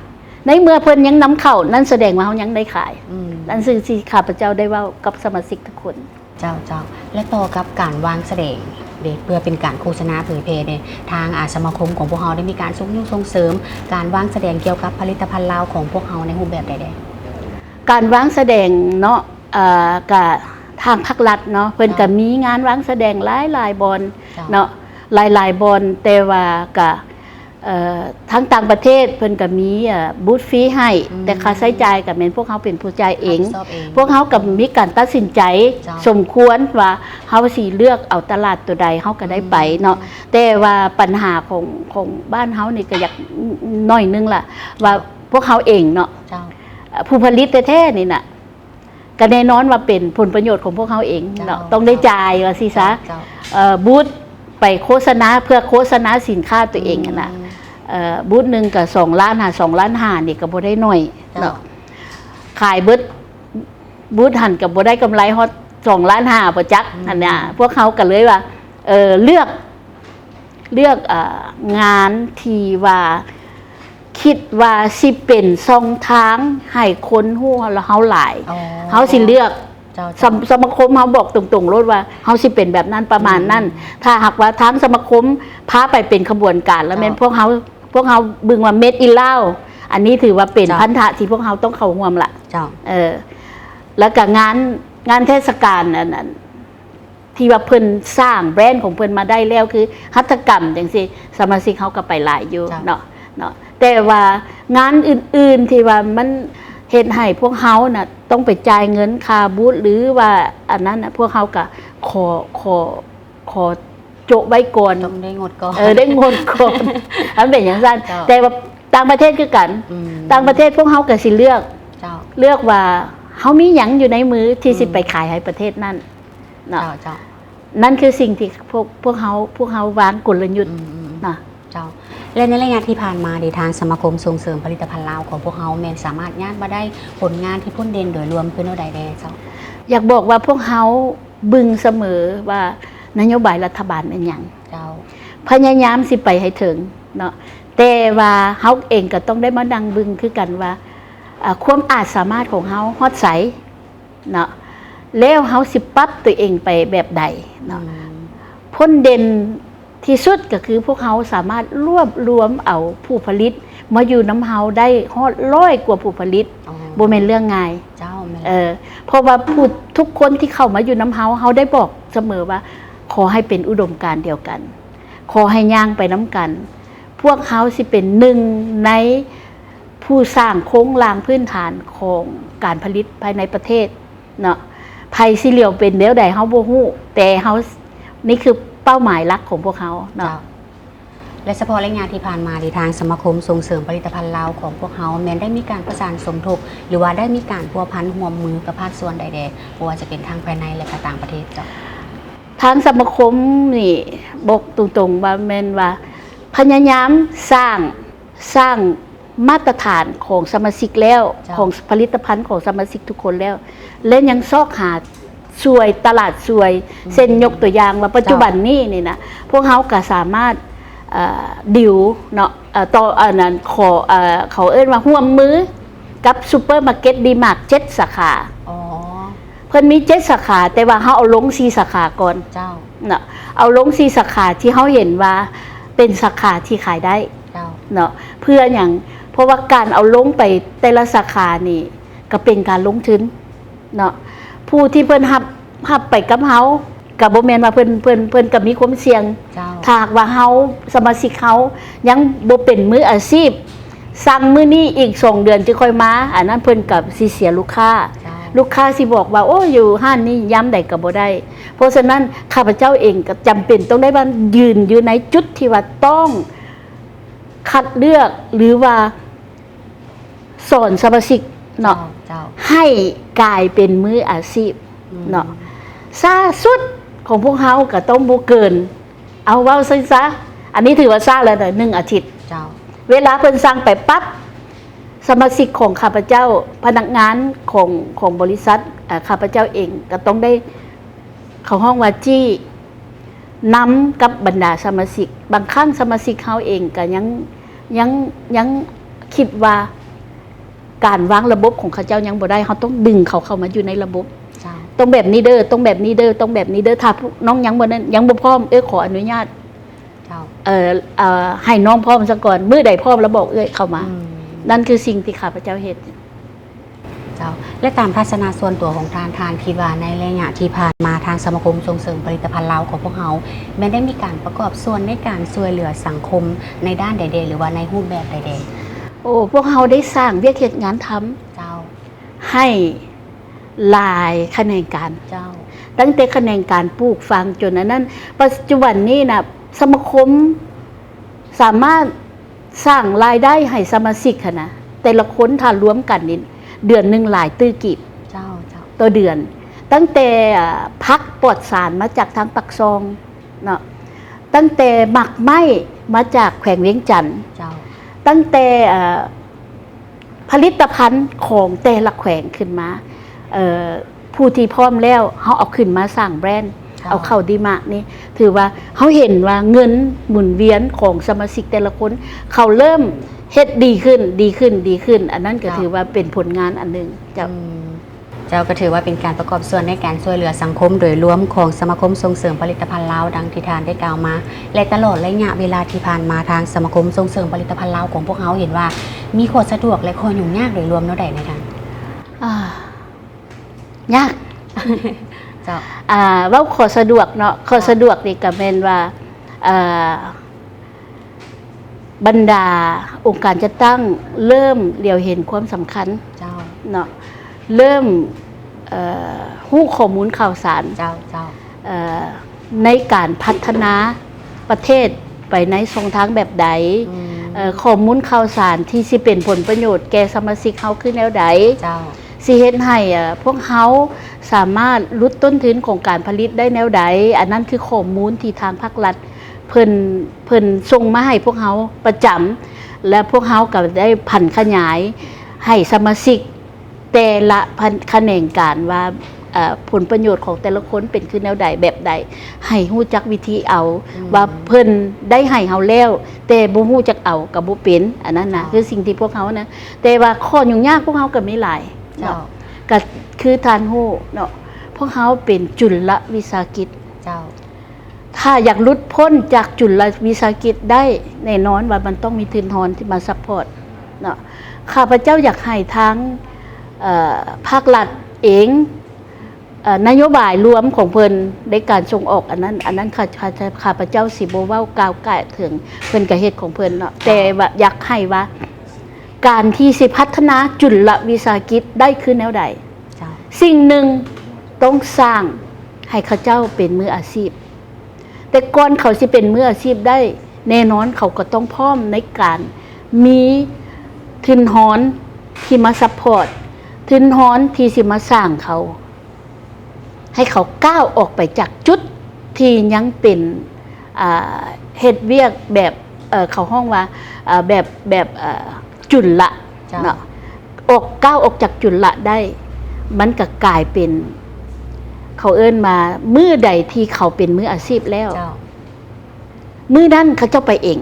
ໃນເມື່ອເພິ່ນຍັງນຳເຂົ້າ ນັ້ນສະແດງວ່າເຮົາຍັງໄດ້ຂາຍ. ອືມ ນັ້ນຄືທີ່ຂ້າພະເຈົ້າໄດ້ເວົ້າກັບສະມາຊິກທຸກຄົນ. ເຈົ້າ ເຈົ້າ. ແລະ ຕໍ່ກັບການວາງສະແດງເດ ເພື່ອເປັນການໂຄສະນາເຜີຍແຜ່ເດ ທາງ ອາ ສະມາຄົມຂອງພວກເຮົາໄດ້ມີການຊຸກຍູ້ສົ່ງເສີມການວາງສະແດງກ່ຽວກັບຜະລິດຕະພັນລາວຂອງພວກເຮົາໃນຮູບແບບໃດແດ່? ການວາງສະແດງເນາະ ເອີ ກະທາງພາກລັດເນາະ ເພິ່ນ ເຈົ້າ ກະມີງານວາງສະແດງຫຼາຍໆບ່ອນ ເຈົ້າ ເນາະ ຫຼາຍໆບ່ອນ ແຕ່ວ່າກະ ເອີ ທາງຕ່າງປະເທດເພິ່ນກໍມີ ເອີ ບູດຟຣີໃຫ້ ອືມ ແຕ່ຄ່າໃຊ້ຈ່າຍກໍແມ່ນພວກເຮົາເປັນຜູ້ຈ່າຍເອງ ຮັບຜິດຊອບເອງ ພວກເຮົາກໍມີການຕັດສິນໃຈ ເຈົ້າ ສົມຄວນວ່າເຮົາຊິເລືອກເອົາຕະຫຼາດຕົວໃດເຮົາກໍໄດ້ໄປເນາະ ອືມ ແຕ່ວ່າບັນຫາຂອງ ຂອງບ້ານເຮົານີ້ກໍຢາກໜ້ອຍໜຶ່ງລະ ວ່າ ເຈົ້າ ພວກເຮົາເອງເນາະ ເຈົ້າ ເອີ ຜູ້ຜະລິດແທ້ໆນີ້ນະ ກໍແນ່ນອນວ່າເປັນຜົນປະໂຫຍດຂອງພວກເຮົາເອງເນາະ ເຈົ້າ ຕ້ອງໄດ້ຈ່າຍວ່າຊີ້ຊະ ເຈົ້າ ເອີ ບູດໄປໂຄສະນາເພື່ອໂຄສະນາສິນຄ້າຕົວເອງຫັ້ນນະ ອືມ ເອີ ບູດໜຶ່ງກໍສອງລ້ານຫາສອງລ້ານຫ້ານີ້ກໍບໍ່ໄດ້ໜ້ອຍເນາະ ເຈົ້າ ຂາຍເບິດບູດຫັ້ນກໍບໍ່ໄດ້ກຳໄລຮອດສອງລ້ານຫ້າບໍ່ຈັກ ອືມ ຫັ້ນນະ ພວກເຮົາກໍເລີຍວ່າ ເອີ ເລືອກ ເລືອກ ເອີ ງານທີ່ວ່າຄິດວ່າຊິເປັນຊ່ອງທາງໃຫ້ຄົນຮູ້ເຮົາຫຼາຍ ອໍ ເຮົາຊິເລືອກ ເຈົ້າ ສະ ສະມາຄົມເຮົາບອກຕົງໆໂລດວ່າເຮົາຊິເປັນແບບນັ້ນປະມານນັ້ນ ອືມ ຖ້າຫາກວ່າທາງສະມາຄົມພາໄປເປັນຂະບວນການ ແລ້ວແມ່ນ ເຈົ້າ ພວກເຮົາ ພວກເຮົາເບິ່ງວ່າ Made in Laos ອັນນີ້ຖືວ່າເປັນ ເຈົ້າ ພັນທະທີ່ພວກເຮົາຕ້ອງເຂົ້າຮ່ວມລະ ເຈົ້າ ເອີ ແລ້ວກະງານ ງານເທດສະການອັນ ອັນ ທີ່ວ່າເພິ່ນສ້າງແບຣນຂອງເພິ່ນມາໄດ້ແລ້ວ ຄືຫັດຖະກຳຈັ່ງຊີ້ ສະມາຊິກເຮົາກໍໄປຫຼາຍຢູ່ ເຈົ້າ ເນາະ ເນາະ ແຕ່ວ່າງານອື່ນໆທີ່ວ່າມັນເຮັດໃຫ້ພວກເຮົານະຕ້ອງໄປຈ່າຍເງິນຄ່າບູດ ຫຼືວ່າອັນນັ້ນນະ ພວກເຮົາກໍຂໍ ຂໍ ຂໍໂຈະໄວ້ກ່ອນ ຕ້ອງໄດ້ງົດກ່ອນ ເອີ ໄດ້ງົດກ່ອນ ມັນເປັນຈັ່ງຊັ້ນ ເຈົ້າ ແຕ່ວ່າຕ່າງປະເທດຄືກັນ ອືມ ຕ່າງປະເທດພວກເຮົາກໍຊິເລືອກ ເຈົ້າ ເລືອກວ່າເຮົາມີຫຍັງຢູ່ໃນມືທີ່ ອືມ ຊິໄປຂາຍໃຫ້ປະເທດນັ້ນ ເນາະ ເຈົ້າ ເຈົ້າ ນັ້ນຄືສິ່ງທີ່ພວກ ພວກເຮົາ ພວກເຮົາວາງກົນລະຍຸດ ອືມ ເນາະ ເຈົ້າ ແລະ ໃນໄລຍະທີ່ຜ່ານມານີ້ ທາງສະມາຄົມສົ່ງເສີມຜະລິດຕະພັນລາວຂອງພວກເຮົາ ແມ່ນສາມາດຍາດມາໄດ້ຜົນງານທີ່ພົ້ນເດັ່ນໂດຍລວມຄືແນວໃດແດ່ເຈົ້າ? ຢາກບອກວ່າພວກເຮົາເບິ່ງສະເໝີວ່ານະໂຍບາຍລັດຖະບານແມ່ນຫຍັງ ເຈົ້າ ພະຍາຍາມຊິໄປໃຫ້ເຖິງເນາະ ແຕ່ວ່າເຮົາເອງກໍຕ້ອງໄດ້ມານັ່ງເບິ່ງຄືກັນວ່າ ອາ ຄວາມອາດສາມາດຂອງເຮົາຮອດໃສ ເນາະ ແລ້ວເຮົາຊິປັບຕົວເອງໄປແບບໃດເນາະ ອືມ ຜົນເດັ່ນທີ່ສຸດກໍຄືພວກເຮົາສາມາດລວບລວມເອົາຜູ້ຜະລິດມາຢູ່ນຳເຮົາໄດ້ຮອດຮ້ອຍກວ່າຜູ້ຜະລິດ ອໍ ບໍ່ແມ່ນເລື່ອງງ່າຍ ເຈົ້າ ແມ່ນ ເອີ ເພາະວ່າຜູ້ ທຸກຄົນທີ່ເຂົ້າມາຢູ່ນຳເຮົາ ເຮົາໄດ້ບອກສະເໝີວ່າ ຂໍໃຫ້ເປັນອຸດົມການດຽວກັນ ຂໍໃຫ້ຍ່າງໄປນຳກັນ ພວກເຮົາຊິເປັນໜຶ່ງໃນຜູ້ສ້າງໂຄງລ່າງພື້ນຖານຂອງການຜະລິດພາຍໃນປະເທດເນາະ ໃຜຊິຫຼຽວເປັນແນວໃດເຮົາບໍ່ຮູ້ ແຕ່ເຮົາ ນີ້ຄືເປົ້າໝາຍຫຼັກຂອງພວກເຮົາເນາະ ເຈົ້າ ແລະ ສະເພາະໄລຍະທີ່ຜ່ານມານີ້ ທາງສະມາຄົມສົ່ງເສີມຜະລິດຕະພັນລາວຂອງພວກເຮົາ ແມ່ນໄດ້ມີການປະສານສົມທົບ ຫຼືວ່າໄດ້ມີການພົວພັນຮ່ວມມືກັບພາກສ່ວນໃດແດ່ ບໍ່ວ່າຈະເປັນທັງພາຍໃນ ແລະ ກະຕ່າງປະເທດເຈົ້າ? ທາງສະມາຄົມນີ້ບອກຕົງໆວ່າແມ່ນວ່າພະຍາຍາມສ້າງ ສ້າງມາດຕະຖານຂອງສະມາຊິກແລ້ວ ເຈົ້າ ຂອງຜະລິດຕະພັນຂອງສະມາຊິກທຸກຄົນແລ້ວ ແລະ ຍັງຊອກຫາຊ່ວຍ ຕະຫຼາດຊ່ວຍ ອືມ ເຊັ່ນ ຍົກຕົວຢ່າງວ່າ ເຈົ້າ ປັດຈຸບັນນີ້ນີ້ນະ ພວກເຮົາກໍສາມາດ ເອີ ດີລເນາະ ເອີ ຕໍ່ ອັນນັ້ນ ຂໍ ເອີ ເຂົາເອີ້ນວ່າຮ່ວມມື ກັບ Supermarket D-Mart ເຈັດສາຂາ ອໍ ເພິ່ນມີເຈັດສາຂາ ແຕ່ວ່າເຮົາເອົາລົງສີ່ສາຂາກ່ອນ ເຈົ້າ ເນາະ ເອົາລົງສີ່ສາຂາທີ່ເຮົາເຫັນວ່າເປັນສາຂາທີ່ຂາຍໄດ້ ເຈົ້າ ເນາະ ເພື່ອຫຍັງ? ເພາະວ່າການເອົາລົງໄປແຕ່ລະສາຂານີ້ ກໍເປັນການລົງທຶນເນາະ ຜູ້ທີ່ເພິ່ນຮັບ ຮັບໄປກັບເຮົາ ກໍບໍ່ແມ່ນວ່າເພິ່ນ ເພິ່ນ ເພິ່ນກໍມີຄວາມສ່ຽງ ເຈົ້າ ຖ້າຫາກວ່າເຮົາ ສະມາຊິກເຮົາຍັງບໍ່ເປັນມືອາຊີບ ສັ່ງມື້ນີ້ອີກສອງເດືອນຈຶ່ງຄ່ອຍມາ ອັນນັ້ນເພິ່ນກໍຊິເສຍລູກຄ້າ ເຈົ້າ ລູກຄ້າຊິບອກວ່າ ໂອ້ ຢູ່ຮ້ານນີ້ຍາມໃດກໍບໍ່ໄດ້ ເພາະສະນັ້ນ ຂ້າພະເຈົ້າເອງກໍຈຳເປັນຕ້ອງໄດ້ວ່າຢືນຢູ່ໃນຈຸດທີ່ວ່າຕ້ອງຄັດເລືອກ ຫຼືວ່າ ສອນສະມາຊິກເນາະ ເຈົ້າ ເຈົ້າ ໃຫ້ກາຍເປັນມືອາຊີບ ອືມ ເນາະ ຊ້າສຸດຂອງພວກເຮົາກໍຕ້ອງບໍ່ເກີນ ເອົາເວົ້າຊັ້ນຊະ ອັນນີ້ຖືວ່າຊ້າແລ້ວນະ ໜຶ່ງອາທິດ ເຈົ້າ ເວລາເພິ່ນສັ່ງໄປປັບ ສະມາຊິກຂອງຂ້າພະເຈົ້າ ພະນັກງານຂອງ ຂອງບໍລິສັດ ເອີ ຂ້າພະເຈົ້າເອງກໍຕ້ອງໄດ້ ເຂົາຮ້ອງວ່າຈີ້ ນຳກັບບັນດາສະມາຊິກ ບາງຄັ້ງສະມາຊິກເຮົາເອງກໍຍັງ ຍັງ ຍັງຄິດວ່າການວາງລະບົບຂອງເຂົາເຈົ້າຍັງບໍ່ໄດ້ ເຮົາຕ້ອງດຶງເຂົາເຂົ້າມາຢູ່ໃນລະບົບ ເຈົ້າ ຕ້ອງແບບນີ້ເດີ ຕ້ອງແບບນີ້ເດີ ຕ້ອງແບບນີ້ເດີ ຖ້າພວກນ້ອງຍັງບໍ່ນັ້ນ ຍັງບໍ່ພ້ອມ ເອີ ຂໍອະນຸຍາດ ເຈົ້າ ເອີ ເອີ ໃຫ້ນ້ອງພ້ອມຊະກ່ອນ ມື້ໃດພ້ອມແລ້ວບອກເອື້ອຍເຂົ້າມາ ອືມ ນັ້ນຄືສິ່ງທີ່ຂ້າພະເຈົ້າເຮັດ. ເຈົ້າ ແລະ ຕາມທັດສະນະສ່ວນຕົວຂອງທ່ານ, ທ່ານຄິດວ່າໃນໄລຍະທີ່ຜ່ານມາ ທາງສະມາຄົມສົ່ງເສີມຜະລິດຕະພັນລາວຂອງພວກເຮົາ ແມ່ນໄດ້ມີການປະກອບສ່ວນໃນການຊ່ວຍເຫຼືອສັງຄົມໃນດ້ານໃດແດ່ ຫຼືວ່າໃນຮູບແບບໃດແດ່? ໂອ້ ພວກເຮົາໄດ້ສ້າງວຽກເຮັດງານທຳ ເຈົ້າ ໃຫ້ຫຼາຍຂະແໜງການ ເຈົ້າ ຕັ້ງແຕ່ຂະແໜງການປູກຝັງຈົນອັນນັ້ນ. ປັດຈຸບັນນີ້ນະ ສະມາຄົມສາມາດສ້າງລາຍໄດ້ໃຫ້ສະມາຊິກຫັ້ນນະ ແຕ່ລະຄົນຖ້າລວມກັນນີ້ ເດືອນໜຶ່ງຫຼາຍຕື້ກີບ ເຈົ້າ ເຈົ້າ ຕໍ່ເດືອນ. ຕັ້ງແຕ່ ເອີ ຜັກປອດສານມາຈາກທາງປາກຊ່ອງເນາະ, ຕັ້ງແຕ່ໝາກໄມ້ມາຈາກແຂວງວຽງຈັນ ເຈົ້າ ຕັ້ງແຕ່ ເອີ ຜະລິດຕະພັນຂອງແຕ່ລະແຂວງຂຶ້ນມາ ເອີ ຜູ້ທີ່ພ້ອມແລ້ວ ເຮົາເອົາຂຶ້ນມາສ້າງແບຣນ ເຈົ້າ ເອົາເຂົ້າດີມາກນີ້ ຖືວ່າເຮົາເຫັນວ່າເງິນໝູນວຽນຂອງສະມາຊິກແຕ່ລະຄົນ ເຂົາເລີ່ມເຮັດດີຂຶ້ນ ດີຂຶ້ນ ດີຂຶ້ນ. ອັນນັ້ນກໍ ເຈົ້າ ຖືວ່າເປັນຜົນງານອັນໜຶ່ງ ເຈົ້າ. ອືມ ເຈົ້າ ກໍຖືວ່າເປັນການປະກອບສ່ວນໃນການຊ່ວຍເຫຼືອສັງຄົມໂດຍລວມຂອງສະມາຄົມສົ່ງເສີມຜະລິດຕະພັນລາວ ດັ່ງທີ່ທ່ານໄດ້ກ່າວມາ ແລະ ຕະຫຼອດໄລຍະເວລາທີ່ຜ່ານມາ ທາງສະມາຄົມສົ່ງເສີມຜະລິດຕະພັນລາວຂອງພວກເຮົາເຫັນວ່າ ມີຂໍ້ສະດວກ ແລະ ຂໍ້ຫຍຸ້ງຍາກໂດຍລວມແນວໃດໃນທ່ານ? ອ່າ ຍາກ ເຈົ້າ ອ່າ ເວົ້າຂໍ້ສະດວກເນາະ ຂໍ້ ເຈົ້າ ສະດວກນີ້ກໍແມ່ນວ່າ ເອີ ບັນດາອົງການຈັດຕັ້ງເລີ່ມຫຼຽວເຫັນຄວາມສຳຄັນ ເຈົ້າ ເນາະ ເລີ່ມ ເອີ ຮູ້ຂໍ້ມູນຂ່າວສານ ເຈົ້າ ເຈົ້າ ເອີ ໃນການພັດທະນາປະເທດໄປໃນຊ່ອງທາງແບບໃດ ອືມ ເອີ ຂໍ້ມູນຂ່າວສານທີ່ຊິເປັນຜົນປະໂຫຍດແກ່ສະມາຊິກເຮົາຄືແນວໃດ ເຈົ້າ ຊິເຮັດໃຫ້ ເອີ ພວກເຮົາສາມາດຫຼຸດຕົ້ນທຶນຂອງການຜະລິດໄດ້ແນວໃດ. ອັນນັ້ນຄືຂໍ້ມູນທີ່ທາງພາກລັດ ເພິ່ນ ເພິ່ນສົ່ງມາໃຫ້ພວກເຮົາປະຈຳ ແລະ ພວກເຮົາກໍໄດ້ຜັນຂະຫຍາຍໃຫ້ສະມາຊິກແຕ່ລະຂະແໜງການວ່າ ເອີ ຜົນປະໂຫຍດຂອງແຕ່ລະຄົນເປັນຄືແນວໃດ ແບບໃດ ໃຫ້ຮູ້ຈັກວິທີເອົາ ອືມ ວ່າເພິ່ນໄດ້ໃຫ້ເຮົາແລ້ວ ແຕ່ບໍ່ຮູ້ຈັກເອົາກໍບໍ່ເປັນ ອັນນັ້ນນະ ເຈົ້າ ຄືສິ່ງທີ່ພວກເຮົານະ. ແຕ່ວ່າຂໍ້ຫຍຸ້ງຍາກພວກເຮົາກໍມີຫຼາຍເນາະ ເຈົ້າ ກໍຄືທ່ານຮູ້ເນາະ ພວກເຮົາເປັນຈຸນລະວິສາຫະກິດ ເຈົ້າ ຖ້າຢາກຫຼຸດພົ້ນຈາກຈຸນລະວິສາຫະກິດໄດ້ ແນ່ນອນວ່າມັນຕ້ອງມີທຶນຮອນທີ່ມາຊັບພອດເນາະ. ຂ້າພະເຈົ້າຢາກໃຫ້ທາງ ເອີ ພາກລັດເອງ ເອີ ນະໂຍບາຍລວມຂອງເພິ່ນໃນການສົ່ງອອກອັນນັ້ນ ອັນນັ້ນຂ້າ ຂ້າ ຂ້າພະເຈົ້າຊິບໍ່ເວົ້າກ່າວກ່າຍເຖິງ ເພິ່ນກະເຮັດຂອງເພິ່ນເນາະ ເຈົ້າ ແຕ່ວ່າຢາກໃຫ້ວ່າ ການທີ່ຊິພັດທະນາຈຸນລະວິສາຫະກິດໄດ້ຄືແນວໃດ? ເຈົ້າ ສິ່ງໜຶ່ງຕ້ອງສ້າງໃຫ້ເຂົາເຈົ້າເປັນມືອາຊີບ. ແຕ່ກ່ອນເຂົາຊິເປັນມືອາຊີບໄດ້ ແນ່ນອນເຂົາກໍຕ້ອງພ້ອມໃນການມີທຶນຮອນທີ່ມາຊັບພອດ, ທຶນຮອນທີ່ຊິມາສ້າງເຂົາ ໃຫ້ເຂົາກ້າວອອກໄປຈາກຈຸດທີ່ຍັງເປັນ ອ່າ ເຮັດວຽກແບບ ເອີ ເຂົາຮ້ອງວ່າ ເອີ ແບບ ແບບ ເອີ ຈຸນລະ ເຈົ້າ ເນາະ ອອກ ກ້າວອອກຈາກຈຸນລະໄດ້ ມັນກໍກາຍເປັນ ເຂົາເອີ້ນວ່າ ມື້ໃດທີ່ເຂົາເປັນມືອາຊີບແລ້ວ ເຈົ້າ ມື້ນັ້ນເຂົາເຈົ້າໄປເອງ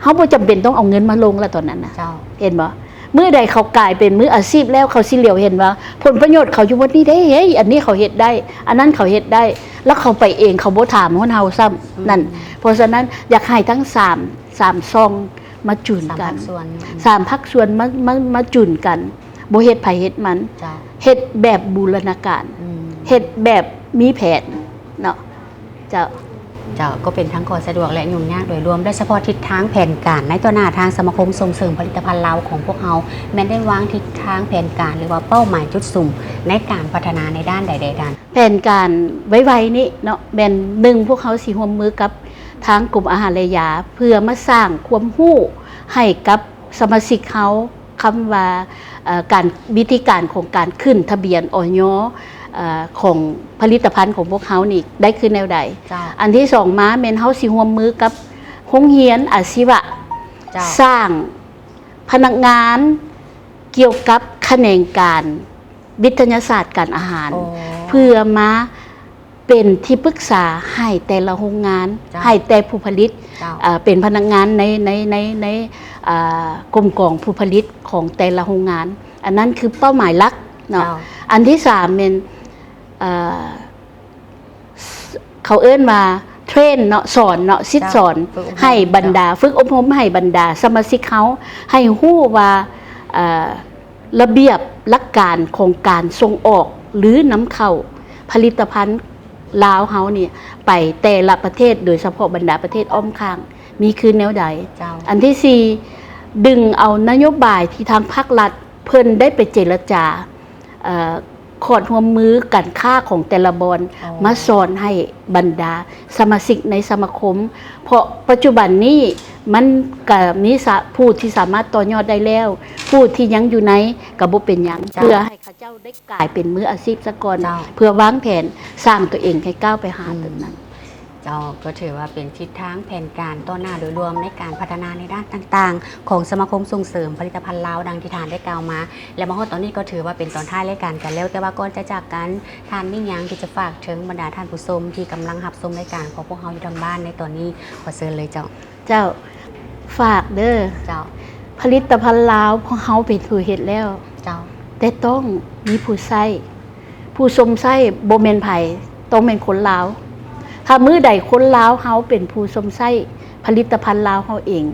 ເຮົາບໍ່ຈຳເປັນຕ້ອງເອົາເງິນມາລົງລະຕອນນັ້ນນະ ເຈົ້າ ເຫັນບໍ່? ມື້ໃດເຂົາກາຍເປັນມືອາຊີບແລ້ວ ເຂົາຊິຫຼຽວເຫັນວ່າຜົນປະໂຫຍດເຂົາຢູ່ບ່ອນນີ້ເດ້ ເຮີ້ຍ ອັນນີ້ເຂົາເຮັດໄດ້ ອັນນັ້ນເຂົາເຮັດໄດ້ ແລ້ວເຂົາໄປເອງ ເຂົາບໍ່ຖາມຮອດເຮົາຊ້ຳ ອືມ ນັ້ນ. ເພາະສະນັ້ນ ຢາກໃຫ້ທັງສາມ ສາມຊ່ອງມາຈູນກັນ ສາມພາກສ່ວນ ສາມພາກສ່ວນມາ ມາ ມາຈູນກັນ ບໍ່ເຮັດໃຜເຮັດມັນ ເຈົ້າ ເຮັດແບບບູລະນາການ ອືມ ເຮັດແບບມີແຜນເນາະ ເຈົ້າ ເຈົ້າ ກໍເປັນທັງຂໍ້ສະດວກ ແລະ ຫຍຸ້ງຍາກໂດຍລວມ ໂດຍສະເພາະທິດທາງແຜນການໃນຕໍ່ໜ້າ ທາງສະມາຄົມສົ່ງເສີມຜະລິດຕະພັນລາວຂອງພວກເຮົາ ແມ່ນໄດ້ວາງທິດທາງແຜນການ ຫຼືວ່າເປົ້າໝາຍຈຸດສຸມໃນການພັດທະນາໃນດ້ານໃດແດ່ທ່ານ? ແຜນການໄວໆນີ້ເນາະ ແມ່ນ ໜຶ່ງ ພວກເຮົາຊິຮ່ວມມືກັບທາງກົມອາຫານ ແລະ ຢາ ເພື່ອມາສ້າງຄວາມຮູ້ໃຫ້ກັບສະມາຊິກເຮົາ ຄຳວ່າ ເອີ ການ ວິທີການຂອງການຂຶ້ນທະບຽນ ອອຍ ເອີ ຂອງຜະລິດຕະພັນຂອງພວກເຮົານີ້ໄດ້ຄືແນວໃດ? ເຈົ້າ ອັນທີສອງມາແມ່ນເຮົາຊິຮ່ວມມືກັບໂຮງຮຽນອາຊີວະ ເຈົ້າ ສ້າງພະນັກງານກ່ຽວກັບຂະແໜງການວິທະຍາສາດການອາຫານ ອໍ ເພື່ອມາ ເປັນທີ່ປຶກສາໃຫ້ແຕ່ລະໂຮງງານ ເຈົ້າ ໃຫ້ແຕ່ຜູ້ຜະລິດ ເຈົ້າ ເອີ ເປັນພະນັກງານໃນ ໃນ ໃນ ໃນ ເອີ ກົມກອງຜູ້ຜະລິດຂອງແຕ່ລະໂຮງງານ ອັນນັ້ນຄືເປົ້າໝາຍຫຼັກເນາະ ເຈົ້າ ອັນທີສາມແມ່ນ ເອີ ເຂົາເອີ້ນວ່າເທຣນເນາະ ສອນເນາະ ສິດສອນ ເຈົ້າ ຝຶກອົບຮົມ ໃຫ້ບັນດາ ເຈົ້າ ຝຶກອົບຮົມໃຫ້ບັນດາສະມາຊິກເຮົາ ໃຫ້ຮູ້ວ່າ ເອີ ລະບຽບຫຼັກການຂອງການສົ່ງອອກ ຫຼື ນຳເຂົ້າຜະລິດຕະພັນລາວເຮົານີ້ໄປແຕ່ລະປະເທດ, ໂດຍສະເພາະບັນດາປະເທດອ້ອມຂ້າງ ມີຄືແນວໃດ? ເຈົ້າ. ອັນທີສີ່ ດຶງເອົານະໂຍບາຍທີ່ທາງພາກລັດເພິ່ນໄດ້ໄປເຈລະຈາ ເອີ ຂອດຮ່ວມມືການຄ້າຂອງແຕ່ລະບ່ອນ ອໍ ມາສອນໃຫ້ບັນດາສະມາຊິກໃນສະມາຄົມ, ເພາະປັດຈຸບັນນີ້ມັນກະມີສະ ຜູ້ທີ່ສາມາດຕໍ່ຍອດໄດ້ແລ້ວ, ຜູ້ທີ່ຍັງຢູ່ໃນກະບໍ່ເປັນຫຍັງ, ເຈົ້າ ເພື່ອໃຫ້ເຂົາເຈົ້າໄດ້ກາຍເປັນມືອາຊີບສາກ່ອນ, ເຈົ້າ ເພື່ອວາງແຜນສ້າງຕົວເອງໃຫ້ກ້າວໄປຫາ ອືມ ຕົງນັ້ນ. ເຈົ້າ ກໍຖືວ່າເປັນທິດທາງແຜນການຕໍ່ໜ້າໂດຍລວມໃນການພັດທະນາໃນດ້ານຕ່າງໆ ຂອງສະມາຄົມສົ່ງເສີມຜະລິດຕະພັນລາວ ດັ່ງທີ່ທ່ານໄດ້ກ່າວມາ ແລະ ມາຮອດຕອນນີ້ກໍຖືວ່າເປັນຕອນທ້າຍລາຍການກັນແລ້ວ, ແຕ່ວ່າກ່ອນຈະຈາກກັນ ທ່ານມີຫຍັງທີ່ຈະຝາກເຖິງບັນດາທ່ານຜູ້ຊົມທີ່ກຳລັງຮັບຊົມລາຍການຂອງພວກເຮົາຢູ່ທາງບ້ານໃນຕອນນີ້? ຂໍເຊີນເລີຍເຈົ້າ. ເຈົ້າ ຝາກເດີ ເຈົ້າ ຜະລິດຕະພັນລາວ ພວກເຮົາເປັນຜູ້ເຮັດແລ້ວ ເຈົ້າ ແຕ່ຕ້ອງມີຜູ້ໃຊ້. ຜູ້ຊົມໃຊ້ບໍ່ແມ່ນໃຜ, ຕ້ອງແມ່ນຄົນລາວ. ຖ້າມື້ໃດຄົນລາວເຮົາເປັນຜູ້ຊົມໃຊ້ຜະລິດຕະພັນລາວເຮົາເອງ,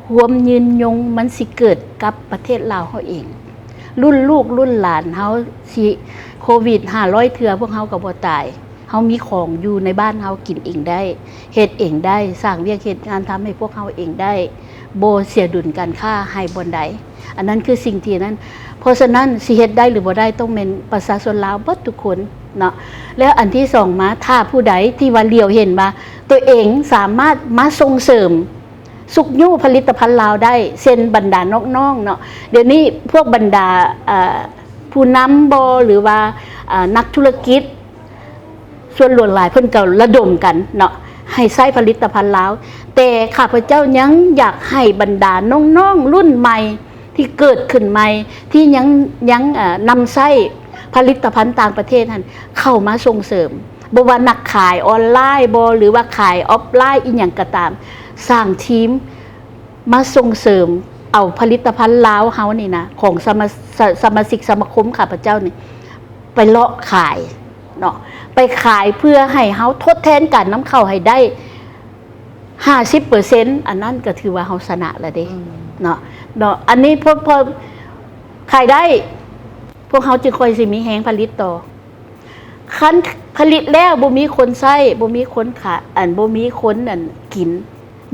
ຄວາມຍືນຍົງມັນຊິເກີດກັບປະເທດລາວເຮົາເອງ. ລຸ້ນລູກລຸ້ນຫຼານເຮົາຊິ ໂຄວິດຫ້າຮ້ອຍເທື່ອ ພວກເຮົາກໍບໍ່ຕາຍ. ເຮົາມີຂອງຢູ່ໃນບ້ານເຮົາກິນເອງໄດ້, ເຮັດເອງໄດ້, ສ້າງວຽກເຮັດງານທຳໃຫ້ພວກເຮົາເອງໄດ້, ບໍ່ເສຍດຸນການຄ້າໃຫ້ບ່ອນໃດ. ອັນນັ້ນຄືສິ່ງທີ່ນັ້ນ, ເພາະສະນັ້ນ ຊິເຮັດໄດ້ຫຼືບໍ່ໄດ້ ຕ້ອງແມ່ນປະຊາຊົນລາວເບິດທຸກຄົນເນາະ. ແລ້ວອັນທີສອງມາ, ຖ້າຜູ້ໃດທີ່ວ່າຫຼຽວເຫັນວ່າຕົວເອງສາມາດມາສົ່ງເສີມຊຸກຍູ້ຜະລິດຕະພັນລາວໄດ້ ເຊັ່ນບັນດານ້ອງໆເນາະ, ດຽວນີ້ພວກບັນດາ ເອີ ຜູ້ນຳບໍ ຫຼືວ່າ ເອີ ນັກທຸລະກິດ ສ່ວນຫຼວງຫຼາຍເພິ່ນກໍລະດົມກັນເນາະ ໃຫ້ໃຊ້ຜະລິດຕະພັນລາວ, ແຕ່ຂ້າພະເຈົ້າຍັງຢາກໃຫ້ບັນດານ້ອງໆລຸ້ນໃໝ່ທີ່ເກີດຂຶ້ນໃໝ່ ທີ່ຍັງ ຍັງ ເອີ ນຳໃຊ້ຜະລິດຕະພັນຕ່າງປະເທດຫັ້ນ ເຂົ້າມາສົ່ງເສີມ, ບໍ່ວ່ານັກຂາຍອອນລາຍບໍ ຫຼືວ່າຂາຍອອຟລາຍອີ່ຫຍັງກໍຕາມ, ສ້າງທີມ ມາສົ່ງເສີມເອົາຜະລິດຕະພັນລາວເຮົານີ້ນະ ຂອງສະມາ ສະ ສະມາຊິກສະມາຄົມຂ້າພະເຈົ້ານີ້ ໄປເລາະຂາຍເນາະ, ໄປຂາຍເພື່ອໃຫ້ເຮົາທົດແທນການນຳເຂົ້າໃຫ້ໄດ້ຫ້າສິບເປີເຊັນ, ອັນນັ້ນກໍຖືວ່າເຮົາຊະນະແລ້ວເດ້ ອືມ ເນາະ ເນາະ. ອັນນີ້ພໍ ພໍຂາຍໄດ້ ພວກເຮົາຈຶ່ງຄ່ອຍຊິມີແຮງຜະລິດຕໍ່. ຄັນຜະລິດແລ້ວບໍ່ມີຄົນໃຊ້ ບໍ່ມີຄົນຂາ ອັນ ບໍ່ມີຄົນ ອັນ ກິນ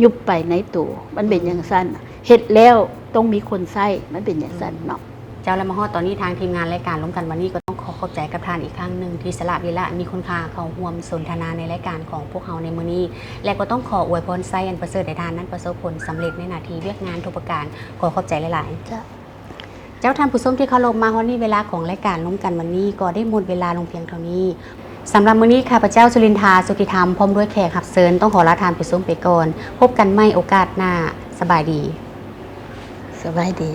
ຍຸບໄປໃນໂຕ ມັນເປັນ ອືມ ຈັ່ງຊັ້ນ. ເຮັດແລ້ວຕ້ອງມີຄົນໃຊ້ ມັນເປັນຈັ່ງຊັ້ນເນາະ ອືມ ເຈົ້າ. ແລະ ມາຮອດຕອນນີ້ ທາງທີມງານລາຍການລົມກັນວັນນີ້ ກໍຕ້ອງຂໍຂອບໃຈກັບທ່ານອີກຄັ້ງໜຶ່ງ ທີ່ສະຫຼະເວລາອັນມີຄຸນຄ່າເຂົ້າຮ່ວມສົນທະນາໃນລາຍການຂອງພວກເຮົາໃນມື້ນີ້ ແລະ ກໍຕ້ອງຂໍອວຍພອນໄຊອັນປະເສີດໃຫ້ທ່ານນັ້ນປະສົບຜົນສຳເລັດໃນໜ້າທີ່ວຽກງານທຸກປະການ. ຂໍຂອບໃຈຫຼາຍໆ ເຈົ້າ. ເຈົ້າ ທ່ານຜູ້ຊົມທີ່ເຄົາລົບ, ມາຮອດນີ້ເວລາຂອງລາຍການລົມກັນວັນນີ້ກໍໄດ້ໝົດເວລາລົງພຽງເທົ່ານີ້. ສຳລັບມື້ນີ້ ຂ້າພະເຈົ້າ ສຸລິນທາ ສຸດທິທຳ ພ້ອມດ້ວຍແຂກຮັບເຊີນ ຕ້ອງຂໍລາທ່ານຜູ້ຊົມໄປກ່ອນ. ພົບກັນໃໝ່ໂອກາດໜ້າ. ສະບາຍດີ. ສະບາຍດີ.